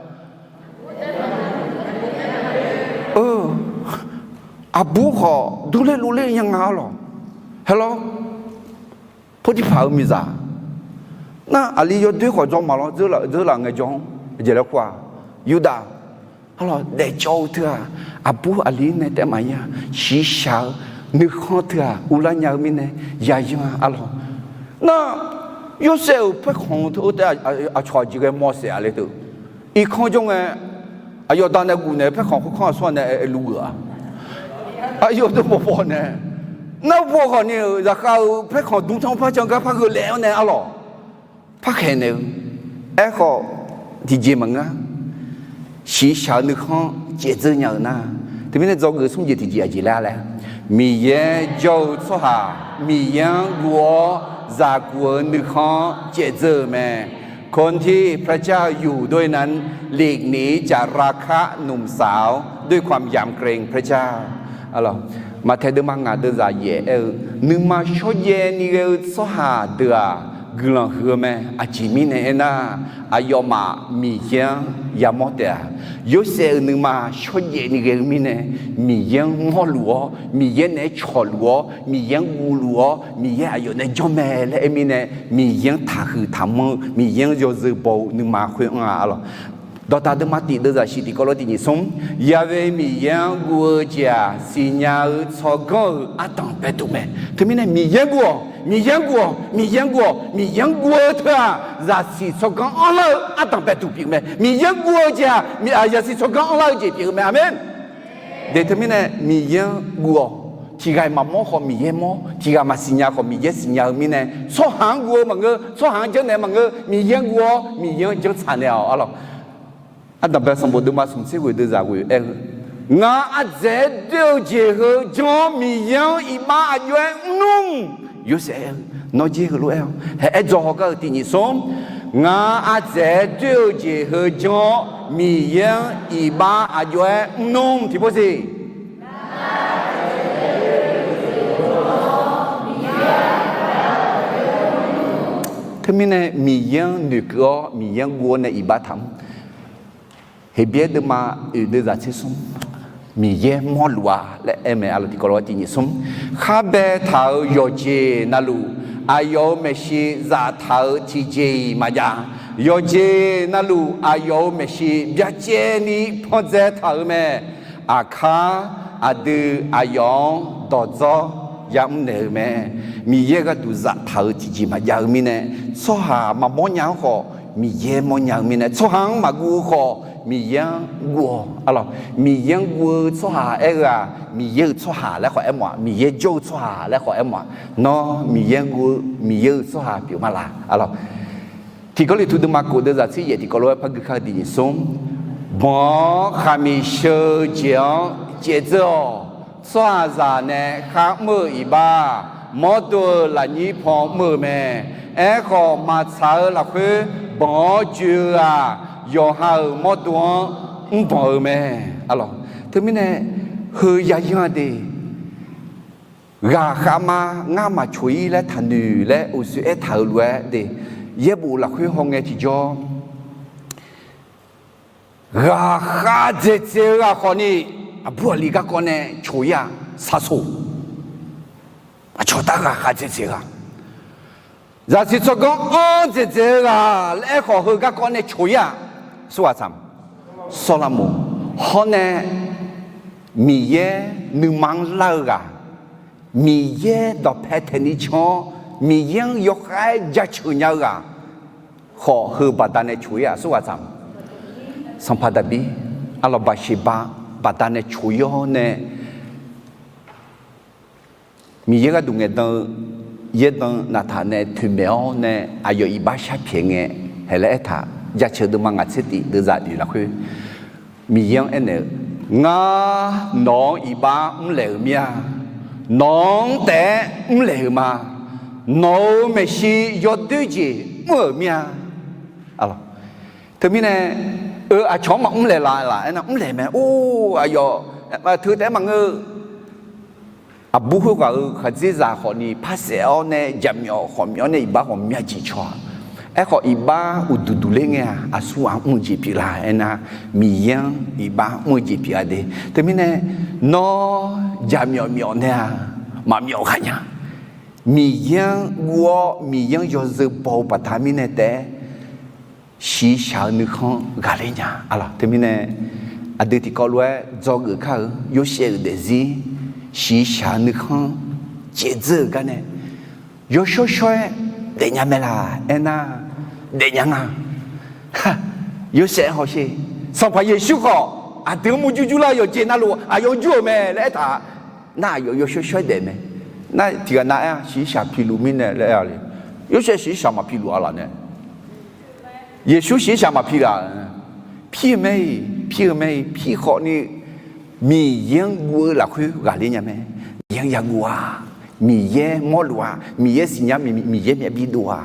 Aqbur khawf durler lurler nya nga-ar lawq. Haer lawr. Potiphar-euq miqzaq. Nar aqli yawdoer khawf dzaw maqlawr, dzeur laf ngaejawr-anr jeq laer kur-a. Yurdav, arlawq, daefjawr-eu teu-aq, aqbur aqli nae taef maqya, shiqshaq-eu nuikhanr teu-aq uvlar nya-eu mirnae, yayanr-a arlawq. Nar Yorsaev-euq paerkhanq teu-eu taef-aer aqcawq aqjeq ghae mawr saef-a le teu. Irkanr jawr ngae, aqyawf da nae guf naeq-eu paerkhanq khoerkanr aqsur-a nae aerluf geuf-a. Aqyawf dawr bawbaw nae, nar bawkhawf ni-euq zaqkhav-euq paerkhanq dmr tanr par can gar par gheu laef-awr nae arlawq, par khaeq naeq-eu. Aerkhawf, tiqjeq maqngeur. Shiqshaq-eu nuikhanr caevdzeur nya-euq nar, teumirnae dzawgeuf smr jeq tiqjeq aqjeq laer laer, Miqyaer jawr-eu tsawrhaq Miqyaer-anr guv-awr zaqguq-eu nuikhanr caevdzeur-euq mae. คนที่พระเจ้าอยู่ด้วยนั้น หลีกหนีจากราคะหนุ่มสาวด้วยความยำเกรงพระเจ้า Maqtaeq deuvma ngaq deuvzaq yaef aer-eu, nuima shawrjaev ni ghae-eu tsawrhaq deuq-aq, guiqlanq huiq-eu mae. Aqjeq mirnae aernar, aqyawfmaf Miqyaer-anr yamawr taef-a. Yorsaev-euq nuima shawrjaev ni ghae-eu mirnae, Miqyaer-anr mawrluf-awr, Miqyaer naeq-aer cawqluf-awr, Miqyaer-anr guvluf-awr, Miqyaer aqyawf nae janr mae laer aer mirnae, Miqyaer-anr taqhuiq taqmanr-eu, Miqyaer-anr yawzeu baw-eu nuima khoer anr-a arlawq. Dawqdaq deuvma tif deuvzaq shif tiqkawv lof tiqnyif smr, Yahweh Miqyaer-anr guv-eu jeq-aq, siqnya-eu tsawrganr-euq ardanq baeduq mae. Teumirnae Miqyaer-anr guv-awq, Miqyaer-anr guv-awq, Miqyaer-anr guv-awq, Miqyaer-anr guv-eu teu-aq, zaqsiq tsawrganr anrlar-eu ardanq baeduq pyeuf mae. Miqyaer-anr guv-eu jeq-aq, zaqsiq tsawrganr anrlar-eu jeq pyeuf-eu mae. Aqmen. De teumirnae Miqyaer-anr guv-awq. Tiqghaq-iq maqmawr khawf Miqyaer mawr, tiqghaq maqsiqnya khawf Miqyaer siqnya-eu mirnae, tsawrhaq-anr guv-eu maqngeur, tsawrhaq-anr janrnaeq maqngeur, Miqyaer-anr guv-awr Miqyaer-anr janrtsaq naeq-awq arlawq. Ardanqbae sanqbof deuvma smq tser ghoeq deuvzaq ghoeq aer-eu, Ngaq ardzaeq-aer doer-eu jeq heu janr-awr Miqyaer-anr iqbax aqjox-aer mrnmr. Yorsaev aer-eu, nawr jer heulof-aer-awq. Haeq aer dzaw hawgar-eu tiqnyif smr, Ngaq ardzaeq-aer doer-eu jeq heu janr-awr Miqyaer-anr iqbax aqjox-aer mrnmr tiqpov siq. Teumirnae Miqyaer-anr noeqkeuv-awr Miqyaer-anr guv-awr nae iqbax taqmr. Heqbyaer deuvma oeq deuvzaq tser smr, Miqyaer mawrluf-a laer aer mae arlawq. Tiqkawv lof-aer tiqnyif smr, Kharbae taq-euq yawqjeq navluf, aqyawf-euq maeqshi zaftaq-euq tiqjeq-iq maqjav. Yawqjeq navluf aqyawf-euq maeqshi byacaevni pandzae taq-euq mae. Aqkar aqdui aqyawf-anr dawqdzawr yamr naeq-eu mae. Miqyaer gharduq zaftaq-euq tiqjeq maqjav-eu mirnae, tsawrhaq maqmawr nya-anr khawf Miqyaer mawrnya-eu mirnae, tsawrhaq-anr maqguv-eu khawf Miqyaer-anr guv-awq arlawq. Miqyaer-anr guv-eu tsawrhaq aer-eu-aq, Miqyaer-euq tsawrhaq laer khawf aermawf-aq, Miqyaer jawr-eu tsawrhaq laer khawf aermawf-aq, nawr Miqyaer-anr guv-eu Miqyaer-euq tsawrhaq pyeuf ma laq arlawq. Tiqgawrliqtu deuvma kof deuvzaq tser yaef tiqkawv lof-aer par gui kar-eu tiqnyif smr, Banq-awr khaqmiq sheu-eu jeq-anr caevdzeur-awq. Tsawrhaqzaq nae kharmr-eu iqbax, mawrdo-euq lafnyir paw mr-eu mae. Aerkhawf, maqtsaq-eu lafkhoer banq-awr joe-eu-aq, yawqha-euq mawrdo-anr mrbanq-eu mae. Arlawq, teumirnae heu yayanr-a de. Ghaqkhav ma, ngar maqcoq-ir laer taqnoeq laer uqshoe aertaq-euq lof-aer de, yaerbof lafkhoer hawngae tiqjawr, ghaqkhav dzaeqdzaeq-eu ghaq khawfni, aqbur aqli garkawv nae coq-ir-aq, saqsoq. Aqcawq tar ghaqkhav dzaeqdzaeq-eu ghaq, zaqsiq tsawrganr anr dzaeqdzaeq-eu ghaq laer aerkhawf, heu garkawv nae coq-ir-aq, surghaq tsaq, sawrlar moq. Hawr nae, Miqyaer nuima-anr lar-eu ghaq, Miqyaer dawqpae taeqni can-awr, Miqyaer-anr yawkhav-aer jaceuq nya-eu ghaq khawf, heu baqdanae coq-ir-aq, surghaq tsaq, sanqpaq Daqbir, arlawq Baqseqba baqdanae coq-ir-awr nae, Miqyaer gharduq ngaeqdan-eu yaerdan naqtaq nae toeqmaeq-awr nae, aqyawf iqbax sharpyaeq ngae, haeq laer aertaq, jaceuq deuvma ngaq tser tif deuvzaq oeq lafkhoer, Miqyaer-anr aernaeq-eu, Ngar nawq-anr iqbax mrlaeq-euq mir-a. Nawq-anr taef-aer mrlaeq-euq ma. Nawq-euq maeqshi yawdoer jeq mr-euq mir-a. Teumirnae, eu, aqcawq-anr maqmr laeq laf laf aernar, mrlaeq mae. Or, aqyawf teu taef-aer maqngeur-eu, aqbur khoerghaq-euq khaqdzerzaq khawfni parsaef-awr nae, jaqmyawf khawf myawf-awr nae, iqbax khawf myav jeq caw-a. Aerkhawf, iqbax uqduq duq ler ngae-aq, aqsur ghaq mr-eu jeq pyeuflar aernar, Miqyaer-anr iqbax mr-eu jeq pyeuf-a de. Teumirnae, nawr jaqmyawf myawf nae-aq, maqmyawf ghaq nya. Miqyaer-anr guv-awr Miqyaer-anr yawzeu baw-eu baqda mirnae taef-aer, shiqshaq-eu nuikhanr ghaqler nya. Arlawq, teumirnae, aqdui tiqkawv lof-aer dzawgeuf kar-eu Yorsaev-euq daefzir, shiqshaq-eu nuikhanr caevdzeur-euq gar nae, yawshawr shawr-aer daefnya mae laq aernar, daefnya nga. Yorsaev hawsher, Sanqpaq Yeqsur khawf aqdui-anr murjur jurlar-eu yawqjeq navluf aqyawf jur-euq mae laer aertaq-a. Nar aqyawf yawshawr shawr-aer daef mae. Nar tiqghaq nav aer-a, shiqshaq piluf mirnae laer aer-a le. Yorsaev shiqshaq maqpiluf-a laf nae, Yeqsur shiqshaq maqpi laf. Pir-eu mae-iq, pir-eu mae-iq, pir khawfni Miqyaer-anr guv-eu lafkhoer ghaqler nya mae. Miqyaer-anr yaguv-a, Miqyaer mawrluf-a, Miqyaer siqnya, Miqyaer myavbi dov-a.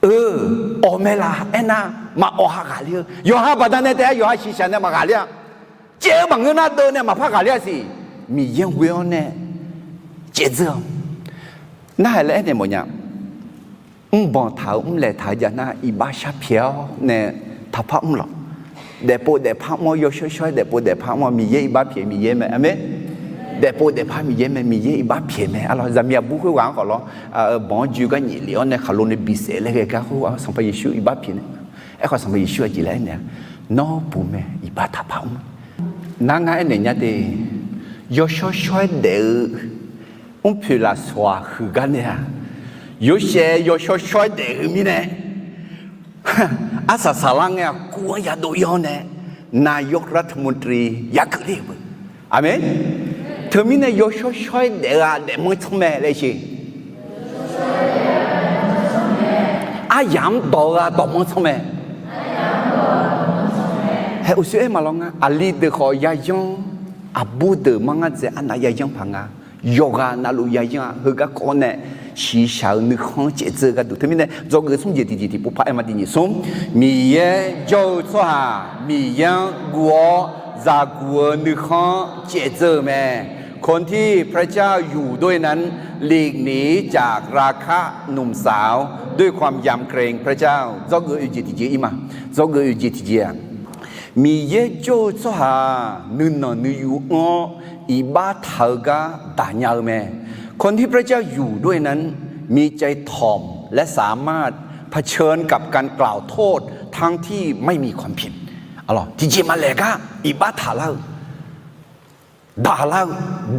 Eu, awq mae laq aernar, maqawq ha ghaqler-eu yawqha baqdanae taef-aer yawqha shiqshaq nae maqghaqler-a. Caev-eu maqngeur nar deuv nae maqpar ghaqler-a siq. Miqyaer-anr ghoe-awr nae caevdzeur-awq. Narhaq laer aernaeq mawfnya. Mrbanq taq-eu mrlaeq taq-eu jav nar iqbax shar pyaeq-awr nae taqpar mr lawq. Daefpov daefpar mr-awr yawshawr shawr-aer daefpov daefpar mr-awr Miqyaer iqbax pyaeq Miqyaer mae, aqmeq. Daefpov daefpar Miqyaer mae, Miqyaer iqbax pyaeq mae. Arlawq zaqmiq aqbur khoerghaq-anr khawf lawr, banq-anr joe gar nyiq lef-awr nae khaqlo nae bisaef laer ghae gar khoerghaq-anr Sanqpaq Yeqsur iqbax pyaeq nae. Aerkhawf Sanqpaq Yeqsur aqjeq laer aernaeq-a, nawr buq mae iqbax taqpar mr. Nar ngar aernaeq nya de, yawshawr shawr-aer daef-eu mrpoeq lafsawq-aq huiq gar nae-aq, Yorsaev yawshawr shawr-aer daef-eu mirnae, arsaq saqlar ngae-aq kuv-anr yadov ir-awr nae, nayawr ravtmurdri yageuf ler-eu beu. Aqmeq. Teumirnae yawshawr shawr-aer daef-eu-aq daefmanr tsanr mae laer sher. Aryaq-anr dawq-eu-aq dawqmanr tsanr mae. Haeq uqshoe aer maqlawr ngar, aqli deuq khawf yayanr, aqbur deuq manr ngar dzaeq arnav yayanr paq nga. Yawqghaq navluf yayanr-aq heugar kawv-awr nae shiqshaq-eu nuikhanr caevdzeur-eu gharduq. Teumirnae dzawgeuf smr jeq tiqjeq tiqpov par aer ma. Tiq nyiq smr, Miqyaer jawr-eu tsawrhaq Miqyaer-anr guv-awr zaqguq-eu nuikhanr caevdzeur-eu mae. คนที่พระเจ้าอยู่ด้วยนั้น หลีกหนีจากราคะหนุ่มสาวด้วยความยำเกรงพระเจ้า Dzawgeuf oeq jeq tiqjeq ir ma. Dzawgeuf oeq jeq tiqjeq-aq, Miqyaer jawr-eu tsawrhaq nuinanq nuiyu anr-awr iqbax taq-eu gar daq nya-eu mae. คนที่พระเจ้าอยู่ด้วยนั้น มีใจถ่อม และสามารถเผชิญกับการกล่าวโทษทั้งที่ไม่มีความผิด Tiqjeq maqlaeq gar iqbax taqlar-eu, daqlar-eu,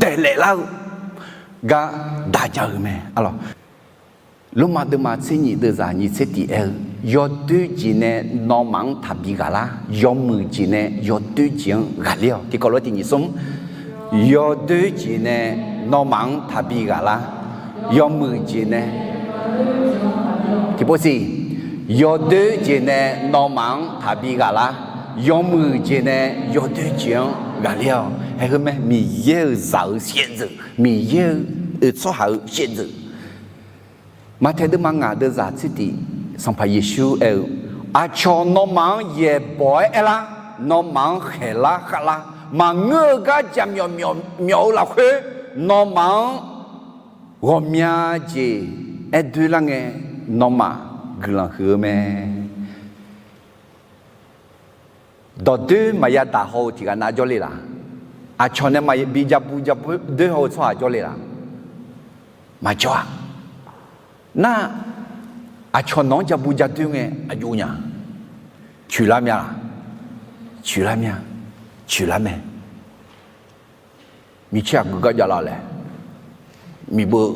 daeqlaef lar-eu gar daq nya-euq mae. Arlawq, Lormav deuvma tser nyiq deuvzaq nyiq tser tiq aer-eu, yawdoer jeq nae nawmaf-anr taqbi ghaqlar, yawmuiq jeq nae yawdoer jeq-anr ghaqler-awq. Tiqkawv lof-aer tiq nyiq smr, yawdoer jeq nae nawmaf-anr taqbi ghaqlar, yawmuiq jeq nae, tiqpov siq, yawdoer jeq nae nawmaf-anr taqbi ghaqlar, yawmuiq jeq nae yawdoer jeq-anr ghaqler-awq. Haeq heu mae, Miqyaer-euq zaq-euq shaevdzeuf, Miqyaer-euq oeq tsawrhaq-euq shaevdzeuf. Maqtaeq deuvma ngaq deuvzaq tser tiq, Sanqpaq Yeqsur aer-eu, aqcawq nawmaf-anr yaeqbawq-aer aerlar, nawmaf-anr khaeqlar khavlar, maqngeur-eu gar jaqmyawf myawf-eu lafkhoer, nawmaf-anr ghawqmya jeq aer doerlar ngae, nawmaf guiqlanq huiq-eu mae. Dawqdoer maqya daq haw-eu tiqghaq nav jawrle laq? Aqcawq nae maqbi jabu jabu doer haw-eu tsawrhaq jawrle laq? Maqjawr-a. Nar, aqcawq nawq-anr jabu jadoer ngae aqjox nya? Coeqlar mya-a? Coeqlar mya? Coeqlar mae. Micaer aqgeu gar javlar laer, miqbeu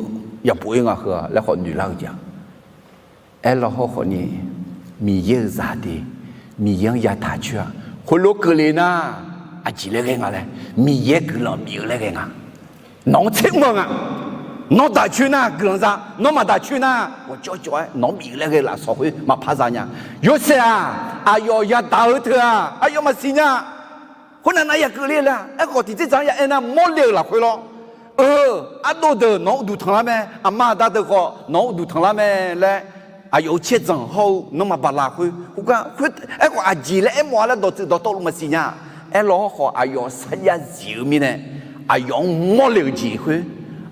yapov-ir nga heu-a laer khawf noeqlar-eu jeq-a. Aerlaw hawr khawfni, Miqyaer-euq zaqdeuq, Miqyaer-anr yataq coer-aq, khoerlof keuvle nar, aqjeq laer ghae nga laer, Miqyaer guiqlanq bif-eu laer ghae nga. Nawq-anr tser mr-eu nga. Nawr daq coer nar guiqlanq za, nawr maqdaq coer nar ghawqjawr jawr-aer nawq-anr bif-eu laer ghae lafsawq khoer maqpar za nya. Yorsaev-aq, aqyawf yadaq-eu teu-aq aqyawf maqsiq nya. Khoernav nav ya keuvle laer-a. Aerkhawf tiqtser dzaq-anr ya aer nar, mawrle-euq lafkhoer lawr. Eu, ardov deuq nawq-anr uqduq tanqlar mae, aqma aqda deuq khawf nawq-anr uqduq tanqlar mae laer, aqyawf-euq caerdzanq hawr-eu nawmaf baqlaq khoer, khoergar khoer, aerkhawf aqjeq laer aermawf-a laer dawqtsuif dawqtawvluf maqsiq nya. Aerlaw hawr khawf aqyawf sarjax zif-eu mirnae, aqyawf-anr mawrle-euq jeq khoer,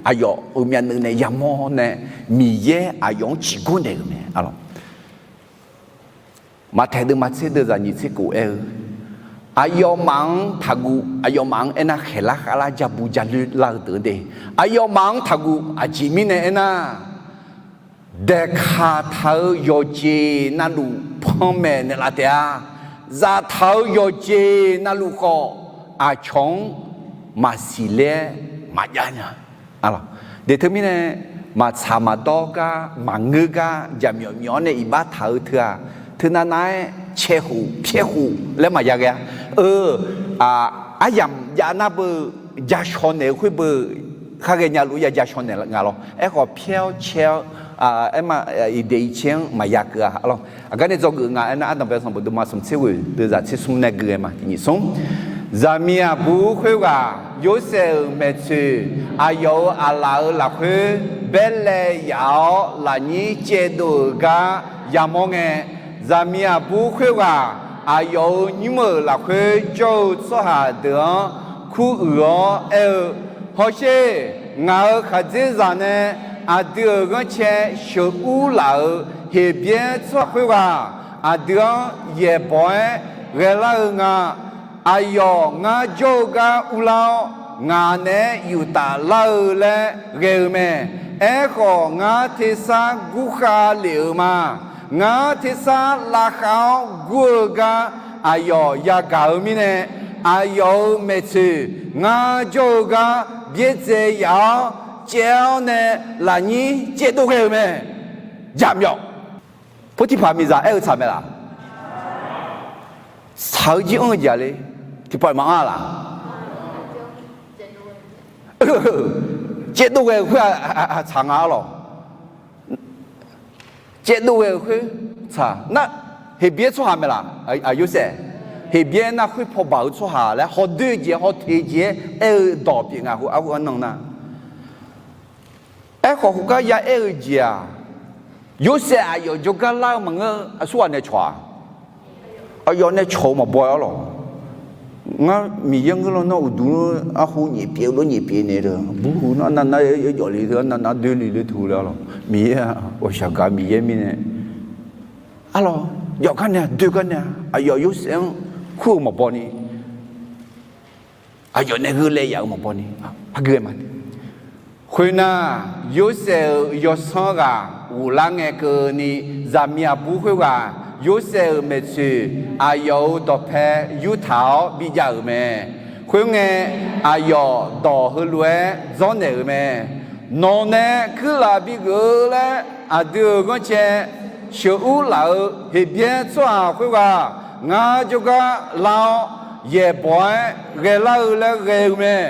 aqyawf-euq myavnuiv nae yamawr nae, Miqyaer aqyawf-anr ciqgor naeq-euq mae. Maqtaeq deuvma tser deuvzaq nyiq tser kof aer-eu, aqyawfmaf-anr taqguv, aqyawfmaf-anr aernar khaeqlar khavlar jabu jaloer lar-eu deuq de, aqyawfmaf-anr taqguv. Aqjeq mirnae aernar, daeqkaq taq-eu yawqjeq navluf panmaeq naeqlaf taef-a. Zaftaq-eu yawqjeq navluf khawf, aqcawq-anr maqsiq ler-aer maqjav nya. Deq teumirnae, maqtsaq maqdawr gar maqngeur gar jaqmyawf myawf-awr nae iqbax taq-eu teu-aq, teunav nav-aer cae khof pyaer khof laer maqya ghae-a. Eu, aryamq jav nar beu, ja shaw naeq-eu khoer beu, khar ghaenya luf ya ja shaw naeq nga lawr. Aerkhawf pyaer-awr cae-awr, aerma, iqdeq iqcae-anr maqya keuv-a lawr. Aqgar nae dzawgeuf nga aernar, ardanqbae sanqbof deuvma smq tser ghoeq deuvzaq tser smr nae gui ghae ma. Tiq nyiq smr, zaqmiq aqbur khoerghaq Yorsaev-euq maeqtsoeq aqyawf-euq aqlaf-euq lafkhoer baerlae yaf-awr lafnyir caevdov-euq gar yamawr ngae, zaqmiq aqbur khoerghaq aqyawf-euq nymr-euq lafkhoer jawr-eu tsawrhaq deuq-anr kuruiq-awr aer-eu, Hawsher, ngaq-euq khaqdzerzaq nae aqdui-euq ghanrcae sheuqur laf-euq Heqbyaer tsawrhaq khoerghaq aqdui-anr yaeqbawq-aer ghaelar-eu nga. Aqyawf ngar jawr-eu gar urlar-awr, ngaq naeq-aer yuf taflar-eu laer ghae-eu mae. Aerkhawf, ngar tersar gurkhav lef-euq ma. Ngar tersar lavkhav-awr gur-eu gar aqyawf yagaq-eu mirnae, aqyawf-euq maeqtsoeq ngar jawr-eu gar byaerdzae yaf-awr caev-awr nae lafnyir caevdov ghae-euq mae. Jaqmyawf Potiqpaq miqzaq aer-eu tsaq mae laf? Tsaq-eu jir anr-eu jeq-a le. Tiqpawf maqanr-a laf? Caevdov ghae-euq khoer-aq tsaq nga-a lawq. Caevdov ghae-euq khoer tsaq nar, Heqbyaer tsawrhaq mae laf? Aq, Yorsaev, Heqbyaer nar khoer paw baq-eu tsawrhaq laer hawdoer-eu jeq-aer hawteq jeq-aer aer-eu dawq pyeuf nga khoer arhu arnan nar. Aerkhawf, khoergar ya aer-eu jeq-aq, Yorsaev aqyawf jawrgar lar-eu maqngeur, aqsurghaq nae cawq-aq, aqyawf nae cawq-eu maqbaw-a lawq. Ngar Miqyaer ngeur lawnmr uqduq-anr arhu nyaef pyeuf-eu lof nyaef pyeuf naeq-eu, burhu nar navnav yawjawf le teu, navnav doer le le teu laer-a lawq. Miqyaer-aq ghawqshaq gaq Miqyaer mirnae, arlawq, jawf gar nae-a, doer gar nae-a, aqyawf Yorsaev-anr kur-eu maqbaw ni, aqyawf nae gheu laev yaf-eu maqbaw ni, aqgeu-aer ma. Khoernar, Yorsaev-euq yawsanr ghaq ghoflar ngae keuvni, zaqmiq aqbur khoerghaq Yorsaev-euq maeqtsoeq aqyawf-euq dawqpae yurtaq-awr bijav-euq mae. Khoerngae, aqyawf dawq heulof-aer dzawrnaeq-euq mae. Nawq nae kuirlaf bigeuf-eu laer aqdui-euq ghanrcae sheuqur laf-euq Heqbyaer tsawrhaq khoerghaq ngar jawrgar lar-awr, yaeqbawq-aer ghaelar-eu laer ghae-eu mae.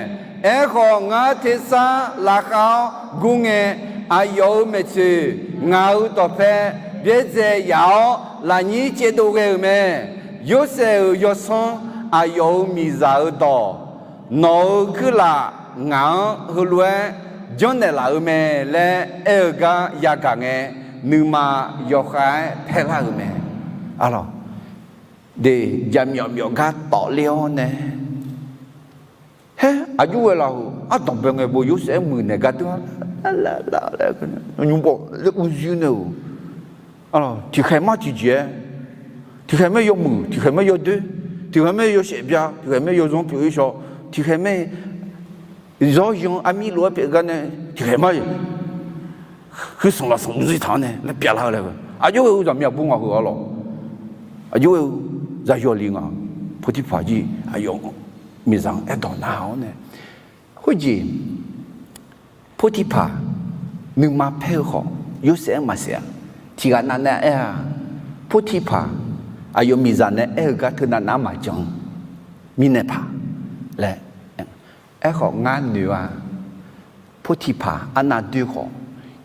Aerkhawf, ngar tersar lavkhav-awr gur ngae, aqyawf-euq maeqtsoeq ngaq-euq dawqpae byaerdzae yaf-awr lafnyir caevdov ghae-euq mae. Yorsaev-euq yawsanr, aqyawf-euq miqzaq-euq dawq, nawq-euq kuirlaf ngaq-anr heulof-aer janrnaeq laf-eu mae laer aer-eu gar yagaq ngae, nuima yawkhav-aer paerlar-euq mae. Arlawq, de, jaqmyawf myawf gar tawfler-awr nae, haer aqjox ghae laf-euq ardanq bae ngae bo Yorsaev-aer muiqnaeq gar deur-a, nymrbaw laer urzuir nae-euq, tiqkhaeq mar tiqjeq-aer, tiqkhaeq mae yawmuiq, tiqkhaeq mae yawdoer, tiqkhaeq mae yawshaef bya, tiqkhaeq mae yawzanr pyeuf-ir shaw, tiqkhaeq mae zawr yan armir lof-aer pyeuf gar nae, tiqkhaeq mar khuisanq lafsanq urzir taq-anr nae laer pyav lar-eu laer, aqjox ghae-eu zaqmiq aqbur ngaq heu-a lawq. Aqjox ghae-eu zaqyo li nga, Potiqpaq jir aqyawf miqzaq-anr aerdawq nar-awr nae, khoerjeq Potiqpaq nuima paer-eu khawf, Yorsaev-anr maqsaef-a. Tiqghaq nav nae aer-a, Potiqpaq aqyawf miqzaq nae aer-eu gar teunav nav-anr maqjan mirnae paq laer. Aerkhawf, ngar noeq-a, Potiqpaq arnav doer khawf,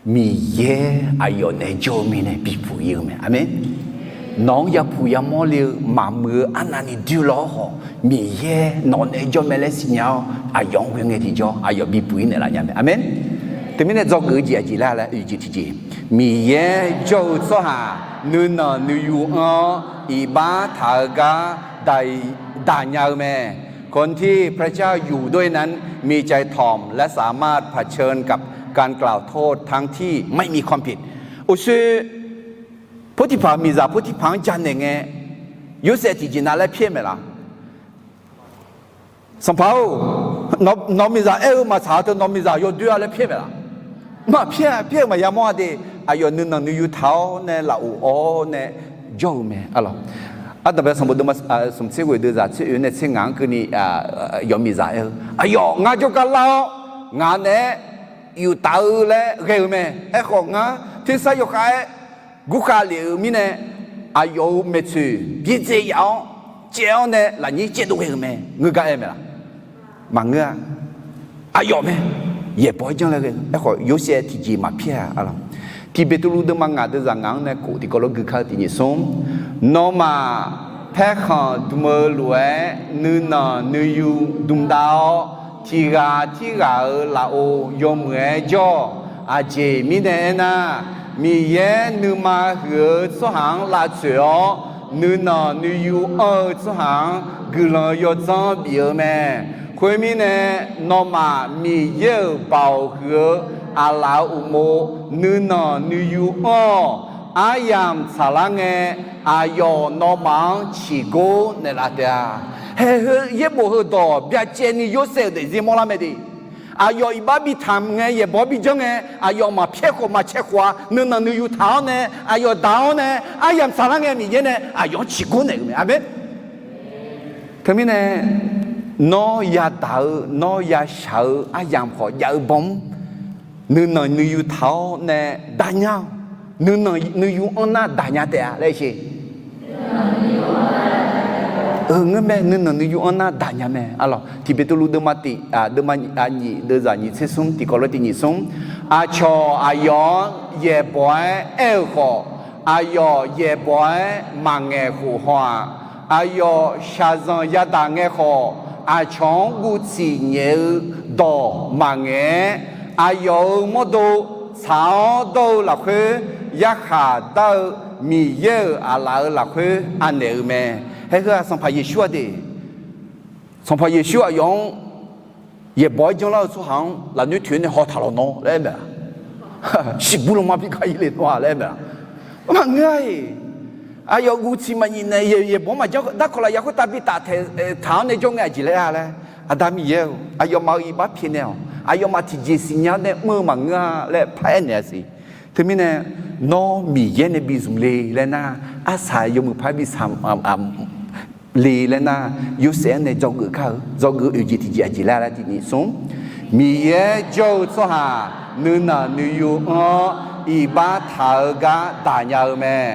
Miqyaer aqyawf naeq-aer jawr-eu mirnae bipuq ir-eu mae. Aqmeq. Nawq-anr yapuq yamawr le-eu maqmuiq-eu arnavni doer law-awr khawf, Miqyaer nawq naeq-aer jawr mae laer siqnya-awr, aqyawf-anr ghoe ngae tiqjawr aqyawf bipuq ir naeqlaf nya mae. Aqmeq. Teumirnae dzawgeuf-eu jeq aqjeq laer laer oeq jeq tiqjeq, Miqyaer jawr-eu tsawrhaq nuinanq nuiyu anr-awr iqbax taq-eu gar daq nya-eu mae. คนที่พระเจ้าอยู่ด้วยนั้นมีใจถ่อมและสามารถเผชิญกับการกล่าวโทษทั้งที่ไม่มีความผิด Uqshoe Potiqpaq miqzaq Potiqpaq-anr janaeq ngae, Yorsaev tiqjeq nav laer pyaer maeq laf? Sanqpaq-or, nawq miqzaq aer-eu maqtsaq-a teu nawq miqzaq yawdoer-a laer pyaer maeq laf? Maqpyaer-a. Pyaer-eu maqya mawr-a de. Aqyawf nuinanq nuiyu taq-awr nae lafov-awr nae jawr-eu mae. Arlawq, ardanqbae sanqbof deuvma smq tser ghoeq deuvzaq tser oe nae tser ngaq-anr keuvni, yawf miqzaq aer-eu, aqyawf ngar jawrgar lar-awr, ngaq naeq-aer yuf taf-eu laer ghae-eu mae. Aerkhawf, ngar tersar yawkhav-aer gurkhav lef-euq mirnae, aqyawf-euq maeqtsoeq byaerdzae yaf-awr caev-awr nae lafnyir caevdov ghae-euq mae. Ngeur gar aer mae laf? Maqngeur-a. Aqyawf mae. Yaeqbawq-aer janr laer ghae-eu. Aerkhawf, Yorsaev tiqjeq maqpyaer-a. Tiq Beqtuvluv deuvma ngaq deuvzaq ngaq-anr nae kof tiqkawv lof gui kar-eu tiq nyiq smr. Nawmaf paerkhanq dm-eu lof-aer nuinanq nuiyu dmdav-awr, tiq ghaq tirghaq-euq lafov yawmuiq-aer jawr-awq. Aqjeq mirnae aernar, Miqyaer nuima huiq-eu tsawrhaq-anr lavtsoeq-awr, nuinanq nuiyu anr-eu tsawrhaq-anr guiqlanq yawdzanr bif-eu mae. Khoermirnae, nawmaf Miqyaer-euq baoq huiq-eu aqlaf-euq uqmov nuinanq nuiyu anr-awq. Aryamq tsaqlar ngae, aqyawf nawmaf-anr ciqgor naeqlaf taef-a. Haeq heu yaerbof heudawq byacaevni Yorsaev-euq daefzir mawrlar mae de. Aqyawf iqbax bi taq ngae, yaeqbawq-anr bi janr ngae, aqyawf maqpyaer khawf maqcae khawf-a, nuinanq nuiyu taq-awr nae, aqyawf daq-awr nae, aryamq tsaqlar ngae, Miqyaer nae aqyawf-anr ciqgor naeq-euq mae. Aqmeq. Teumirnae, nawr yadaq-eu, nawr yashaq-eu aryamq khawf jav-eu bawm-anr, nuinanq nuiyu taq-awr nae daqnya-awq. Nuinanq nuiyu anr nar daqnya taef-a laer sher. Ngeur mae, nuinanq nuiyu anr nar daqnya mae. Arlawq, tiq Beqtuvluv deuvma tiq, deuvma nyiq deuvzaq nyiq tser smr tiqkawv lof tiq nyiq smr. Aqcawq aqyawf-anr yaeqbawq-aer aer-eu khawf, aqyawf yaeqbawq-aer maqngaeq khof haw-aq. Aqyawf shaqzanq yadaq ngae khawf, aqcawq-anr guv tsiq nyaef-eu dawq maqngaeq-aer, aqyawf-euq mawrdo tsaq-awr dawr-eu lafkhoer, yarkhaq dar-eu Miqyaer-euq aqlaf-euq lafkhoer anaeq-eu mae. Haeq heu-aq Sanqpaq Yeqsur-a de. Sanqpaq Yeqsur aqyawf-anr yaeqbawq-aer janrlar-eu tsawrhaq-anr lafnoer toeq-aer nae haw taq lawq nawr laer aer mae-a. Siqbuq lanma bi gar ir le nawr-a laer aer mae-a. Maqngeur-a-iq. Aqyawf guv tsiq maqnyif naeq yaeqbawq-anr maqjanr darkawq lafyaq khoertav bi taf taeq taq-awr nae jawr ngae aqjeq laer-a laer. Aqda Miqyaer-or, aqyawfmaf-euq iqbax pyaeqnaeq-awq. Aqyawfmaf tiqjeq siqnya-awr nae mr-eu maqngeur-a laer par aernaeq-a siq. Teumirnae, nawr Miqyaer nae bi zmq le laer nar, arsaq yawmuiq par bi saq le laer nar, Yorsaev-anr nae dzawgeuf kar-eu, dzawgeuf oeq jeq tiqjeq aqjeq laer laer tiq nyiq smr. Miqyaer jawr-eu tsawrhaq nuinanq nuiyu anr-awr iqbax taq-eu gar daqnya-eu mae.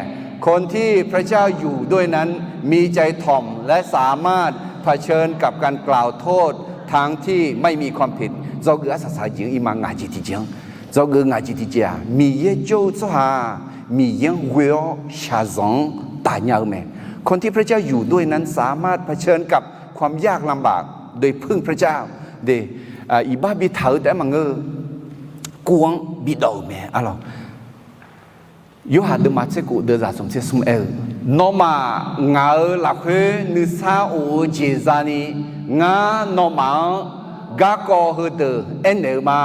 คนที่พระเจ้าอยู่ด้วยนั้นมีใจถ่อมและสามารถเผชิญกับการกล่าวโทษทั้งที่ไม่มีความผิด Dzawgeuf arsaq saq-eu jeq-anr irma ngaq jeq tiqjeq-anr, dzawgeuf ngaq jeq tiqjeq-aq, Miqyaer jawr-eu tsawrhaq-aq, Miqyaer-anr ghoe-awr shaqzanq-anr daqnya-eu mae. คนที่พระเจ้าอยู่ด้วยนั้นสามารถเผชิญกับความยากลำบากโดยพึ่งพระเจ้า Iqbax bi taq-eu taef-aer maqngeur-eu, kov-anr bidawv-euq mae. Arlawq, Yorhaq deuvma tser kof deuvzaq smq tser smr aer-eu, Nawmaf ngaq-euq lafkhoer nuisar of-eu jeq zani, ngar nawmaf-anr garkawv heudeuq aernaeq-eu ma.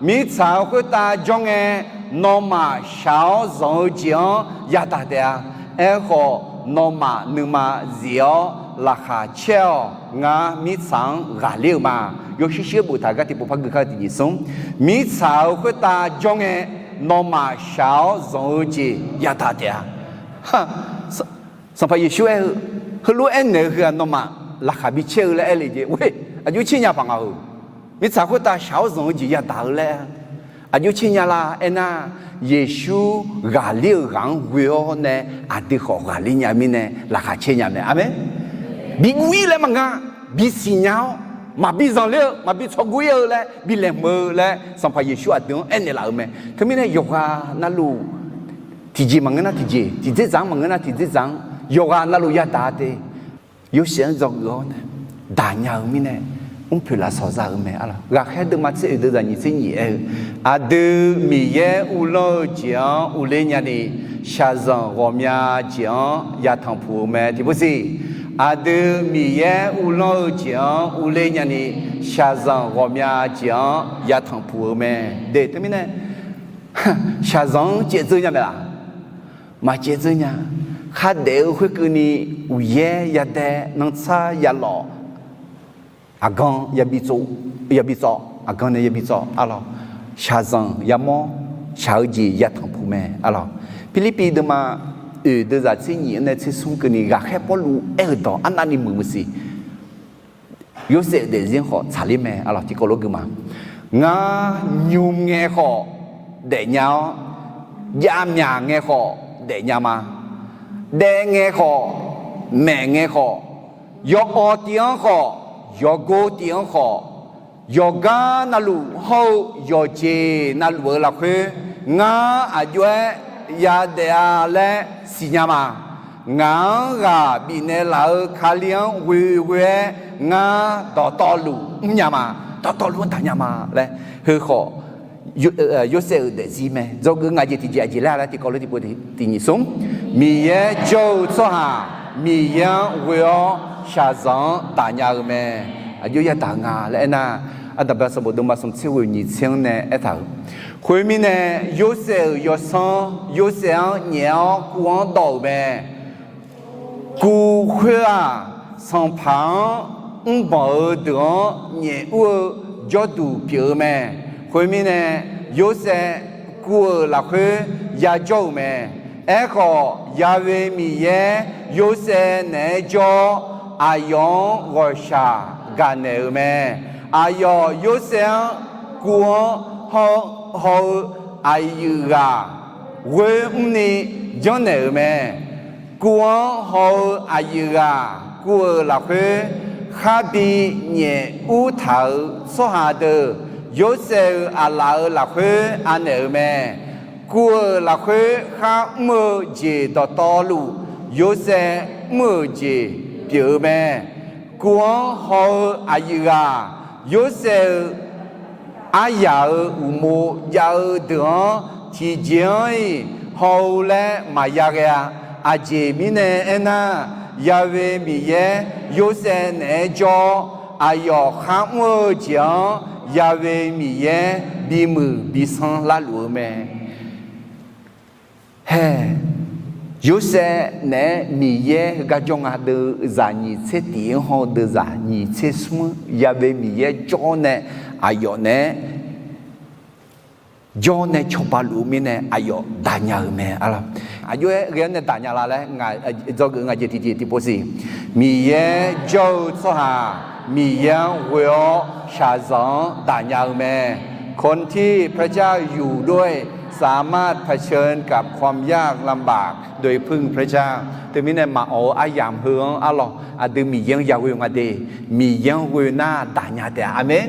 Mirtsaq-euq khoertav jawr ngae, nawmaf shaq-awr zanq-eu jeq-anr yadaq taef-a. Aerkhawf, nawmaf nuima zif-awr laqkhaq caer-awq. Ngar mirtsaq-anr ghaqler-eu ma. Yawshuir shuir boftaq gar tiqpov par gui kar-eu tiq nyiq smr. Mirtsaq-euq khoertav jawr ngae, nawmaf shaq-awr zanq-eu jeq yadaq taef-a. Sanqpaq Yeqsur aer-eu, heulof-aer aernaeq-eu heu-aq, nawmaf laqkhaq bi caer-eu laer aer le jeq. Aqjox caer nya paq ngaq-euq. Mirtsaq khoertav shaq-awr zanq-eu jeq yadaq-eu laer aqjox caer nya la aernar, Yeqsur ghaqler-eu ghaq-anr ghoe-awr nae aqdui khawf ghaqler nya mirnae laqkhaq caer nya mae. Aqmeq. Bi guv-ir laer maqnga, bi siqnya-awr, maqbi zanqler-eu, maqbi tsawrgor-ir-eu laer bi laeqhmq-eu laer Sanqpaq Yeqsur aqdui-anr aernaeq laf-euq mae. Teumirnae yawqghaq navluf, tiqjeq maqngeur nar tiqjeq, tiqdzerdzaq-anr maqngeur nar tiqdzerdzaq-anr, yawqghaq navluf yadaq-a te. Yorsaev-anr dzawgeuf-awr nae daqnya-eu mirnae, mrpoeq lafsawq za-euq mae. Ghaqkhaer deuvma tser oeq deuvzaq nyiq tser nyiq aer-eu, Aqdui Miqyaer uvlanr-eu jeq-anr uvler nyani, shaqzanq ghawqmya jeq-anr yatanq puq-eu mae. Tiqpov siq, aqdui Miqyaer uvlanr-eu jeq-anr uvler nyani, shaqzanq ghawqmya jeq-anr yatanq puq-eu mae. De teumirnae, shaqzanq-anr caevdzeur nya mae laf? Maqcaevdzeur nya. Khardaef-eu khoerkeuvni, uqyaer yadae nanrtsar yalawf, aqgan yabi tsov, aqgan nae yabi tsawv. Arlawq, shaqzanq yamawr, shaq-eu jeq yatanq puq mae. Arlawq, Pirlirpiv deuvma oeq deuvzaq tser nyiq-anr nae tser smr keuvni ghaqkhaer Pawrluv aer-eu dawq arnavni muiq maqsiq. Yorsaev-euq daefzir-anr khawf tsaqler mae. Arlawq, tiqkawv lof gui ma. Ngar nymr ngae khawf daefnya-awr, javmyaq ngae khawf daefnya ma. Daef ngae khawf, maef ngae khawf, yawawv tiv-anr khawf, yawgor tiv-anr khawf, yawqgar navluf hawr-eu yawqjeq navluf-eu lafkhoer, ngar aqjox-aer yadaef-a laer siqnya ma. Ngaq-anr ghaq bifnaeq laf-eu Kali-anr ghoeghoe-aer ngar dawqtawvluf mrnya ma, dawqtawvluf-anr daqnya ma laer, heukhawf, Yorsaev-euq daefzir mae. Dzawgeuf ngaq jeq tiqjeq aqjeq laer-a laer tiqkawv lof tiqpov tiqnyif smr. Miqyaer jawr-eu tsawrhaq Miqyaer-anr ghoe-awr shaqzanq-anr daqnya-eu mae. Aqjox yadaq nga laer aernar, Aqdaq bae sanqbof deuvma smq tser ghoe nyiq tser-anr nae aertaq-euq. Khoermirnae, Yorsaev-euq yawsanr, Yorsaev-anr nyaef-awr kuv-anr dawv-euq mae. Kuv khoer-aq, sanqpaq-anr mrbanq-eu deuq-anr nyaef ur-eu jawrduq pyeuf-eu mae. Khoermirnae, Yorsaev kuv-euq lafkhoer yajawr-euq mae. Aerkhawf, Ya'we Miqyaer Yorsaev naeq-aer jawr-awr, aqyawf-anr ghawqshaq gaqnaeq-euq mae. Aqyawf Yorsaev-anr kuv-anr haw-eu aqyuif ghaq ghoer mrni janrnaeq-euq mae. Kuv-anr haw-eu aqyuif ghaq kuv-euq lafkhoer kharbi nyaef ur taq-euq tsawrhaq deuq, Yorsaev-euq aqlaf-euq lafkhoer anaeq-euq mae. Kuv-euq lafkhoer khar mr-eu jeq dawqtawvluf, Yorsaev mr-euq jeq pyeuf-eu mae. Kuv-anr haw-eu aqyuif ghaq, Yorsaev-euq aryaq-euq uqmov jav-eu deuq-anr tiqjeq-anr-iq haw-eu laer maqya ghae-a. Aqjeq mirnae aernar, Ya'we Miqyaer Yorsaev naeq-aer jawr-awr, aqyawf khar mr-eu jeq-anr Ya'we Miqyaer bimuiq bisanr larluf-eu mae. Hae, Yorsaev naeq-aer Miqyaer heugar jawr nga deuv zaq nyiq tser tiq-anr haw deuv zaq nyiq tser smr-anr Ya'we Miqyaer jawr-awr nae aqyawf naeq-aer jawr-awr nae cawba luf-eu mirnae aqyawf daqnya-euq mae. Aqjox-aer ghae-awr nae daqnya la laer, dzawgeuf ngaq jeq tiqjeq tiqpov siq. Miqyaer jawr-eu tsawrhaq Miqyaer-anr ghoe-awr shaqzanq-anr daqnya-eu mae. คนที่พระเจ้าอยู่ด้วย สามารถเผชิญกับความยากลำบากโดยพึ่งพระเจ้า Teumirnae maqawq-eu aryamq heu-anr arlawq aqdui Miqyaer-anr yaghoe nga de. Miqyaer-anr ghoe nar daqnya taef-a. Aqmeq.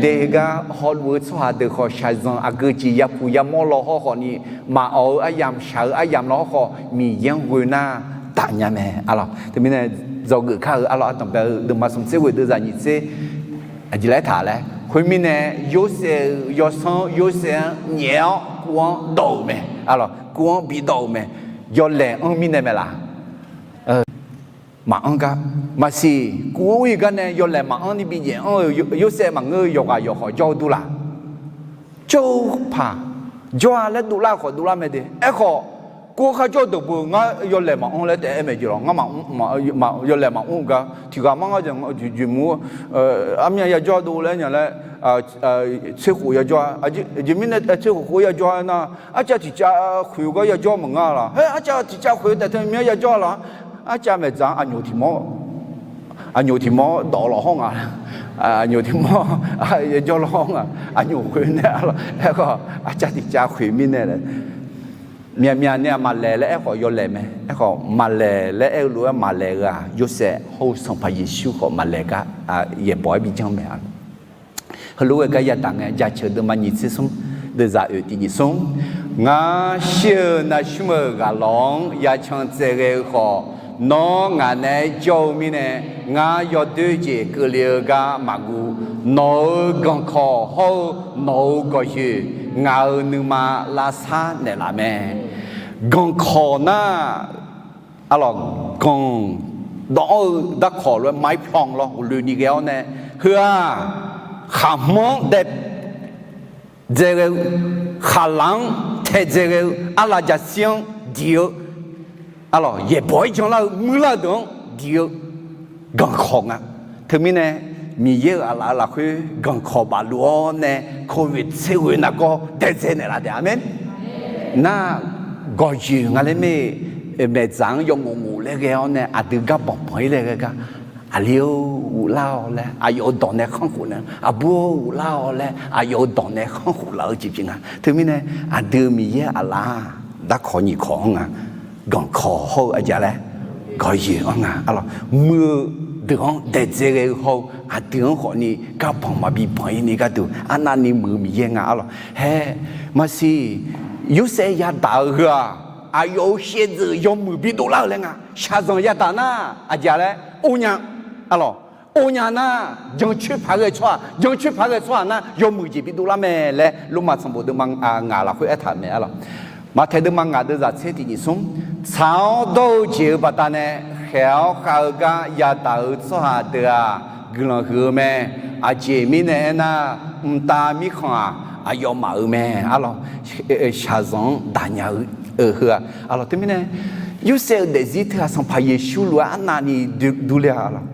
De heugar hawluf-eu tsawrhaq deuq khawf shaqzanq aqgeu jeq yapuq yamawr law hawr khawfni, maqawq-eu aryamq shaq-eu aryamq law hawr khawf Miqyaer-anr ghoe nar daqnya mae arlawq. Teumirnae dzawgeuf kar-eu arlawq, Aqdaq bae-eu deuvma smq tser ghoe deuv zaq nyiq tser aqjeq laer taq laer. Khoermirnae, Yorsaev-euq yawsanr Yorsaev-anr nyaef-awr kuv-anr dawv-euq mae arlawq. Kuv-anr bidawv-euq mae. Yawlaeq anr mirnae mae laf. Maqanr gar maqsiq. Kuv-anr ir gar nae yawlaeq maqanr ni bi nyaef anr-eu Yorsaev maqngeur-eu yawqghaq yawqkhawf jawr-eu dur laq. Jawr-eu paq jawr-a laer dovlar khawf dovlar mae de. Aerkhawf, kuv-anr khar jawr deuq beu ngar yawlaeq maqanr laer taef-aer mae jeq lawq. Ngar yawlaeq maqanr gar tiqghaq mar ngar jeq joeqmur armyar yajawr dov laer nya laer, tser khof yajawr-a. Aqjeq mirnae tser khof khof yajawr-a nar, arcav tiqcav khoeq gar yajawr maqnga laq. Haer, arcav tiqcav khoeq taef teu myanr yajawr laq. Arcav maeqdzaq-anr aqnyoq tiq mawr, aqnyoq tiq mawr dawf lawq hawr nga. Aqnyoq tiq mawr yajawr lawr hawr nga. Aqnyoq khoeq nae arlawq. Aerkhawf, arcav tiqcav khoeq mirnae laer myaqmyaq nae-aq maqlaeq laer aerkhawf yawlaeq mae. Aerkhawf maqlaeq laer aer-eu lof-aer maqlaeq-eu-aq, Yorsaev hawr-eu Sanqpaq Yeqsur khawf maqlaeq gar yaeqbawq-aer bi janr mae. Heulof-aer gar yadaq ngae, Jaceuq deuvma nyiq tser smr, deuvzaq oeq tiq nyiq smr. Ngar shir-eu navsmr-euq ghaq lawq-anr yacan tsaev ghae-eu khawf, nawr ngaq naeq-aer jawr-eu mirnae, ngar yawdoer jeq keuvle-eu gar maqguv. Nawq-euq ganqkawq hawr-eu nawq-euq gawqyoeq ngaq-euq nuima lavsar naeqlaf mae. Ganqkawq nar, arlawq, ganq dawv-anr-eu darkawq lof-aer maqir pyanq lawr ghofle ni ghae-awr nae, heu-aq, khaqhmq-anr dae dzae ghae-eu, khaqlaq-anr taedzae ghae-eu, arlav jaqshir-anr diq-eu, arlawq, yaeqbawq-aer janlar-eu muirlar deuq-anr diq-eu ganqkawq nga. Teumirnae, Miqyaer-euq aqlaf-euq lafkhoer ganqkawq bafluf-awr nae, covid tser ghoe nargawr daedzae naeqlaf taef. Aqmeq. Nar, gawqyoeq nga laer mae. Maeqdzaq-anr yawngof ngof laer ghae-awr nae aqdui gar banqbanq-ir laer ghae gar Aqli-or, ghoflar-awq laer aqyawf-euq dawq nae khanrkhof nae, aqbur-or, ghoflar-awq laer aqyawf-euq dawq nae khanrkhof laf-eu jeq pyeuf nga. Teumirnae aqdui-euq Miqyaer aqlaf-aq, darkawq nyiq kawq-anr nga. Ganqkawq hawr-eu aqjeq laer, gawqyoeq-anr nga. Arlawq, muiq-eu deuq-anr daedzae ghae-eu hawr-eu aqdui-anr khawfni garbanq maqbi banq-ir ni gharduq arnavni muiq-eu Miqyaer nga. Arlawq, haer, maqsiq, Yorsaev yadaq-eu heu-aq, aqyawf-euq shaevdzeuf yawmuiq bidov lar-eu laer nga. Shaqzanq yadaq nar aqjeq laer or nya. Arlawq, or nya nar, jancoer paq ghae tsawrhaq, jancoer paq ghae tsawrhaq nar yawmuiq jeq bidov lar mae laer Lormav sanqbof deuvma ngaq lafkhoer aertaq-euq mae. Arlawq, Maqtaeq deuvma ngaq deuvzaq tser tiq nyiq smr, tsaq-awr dawr-eu jeq-euq baqdanae khaeq-awr khav-eu gar yadaq-euq tsawrhaq deuq-aq guiqlanq huiq-eu mae. Aqjeq mirnae aernar, mqtav mirkhanq-aq aqyawfmaf-euq mae. Arlawq, shaqzanq-anr daq nya-eu heu-aq. Arlawq, teumirnae Yorsaev-euq daefzir teu-aq Sanqpaq Yeqsur lof-aer arnavni durler-a. Arlawq,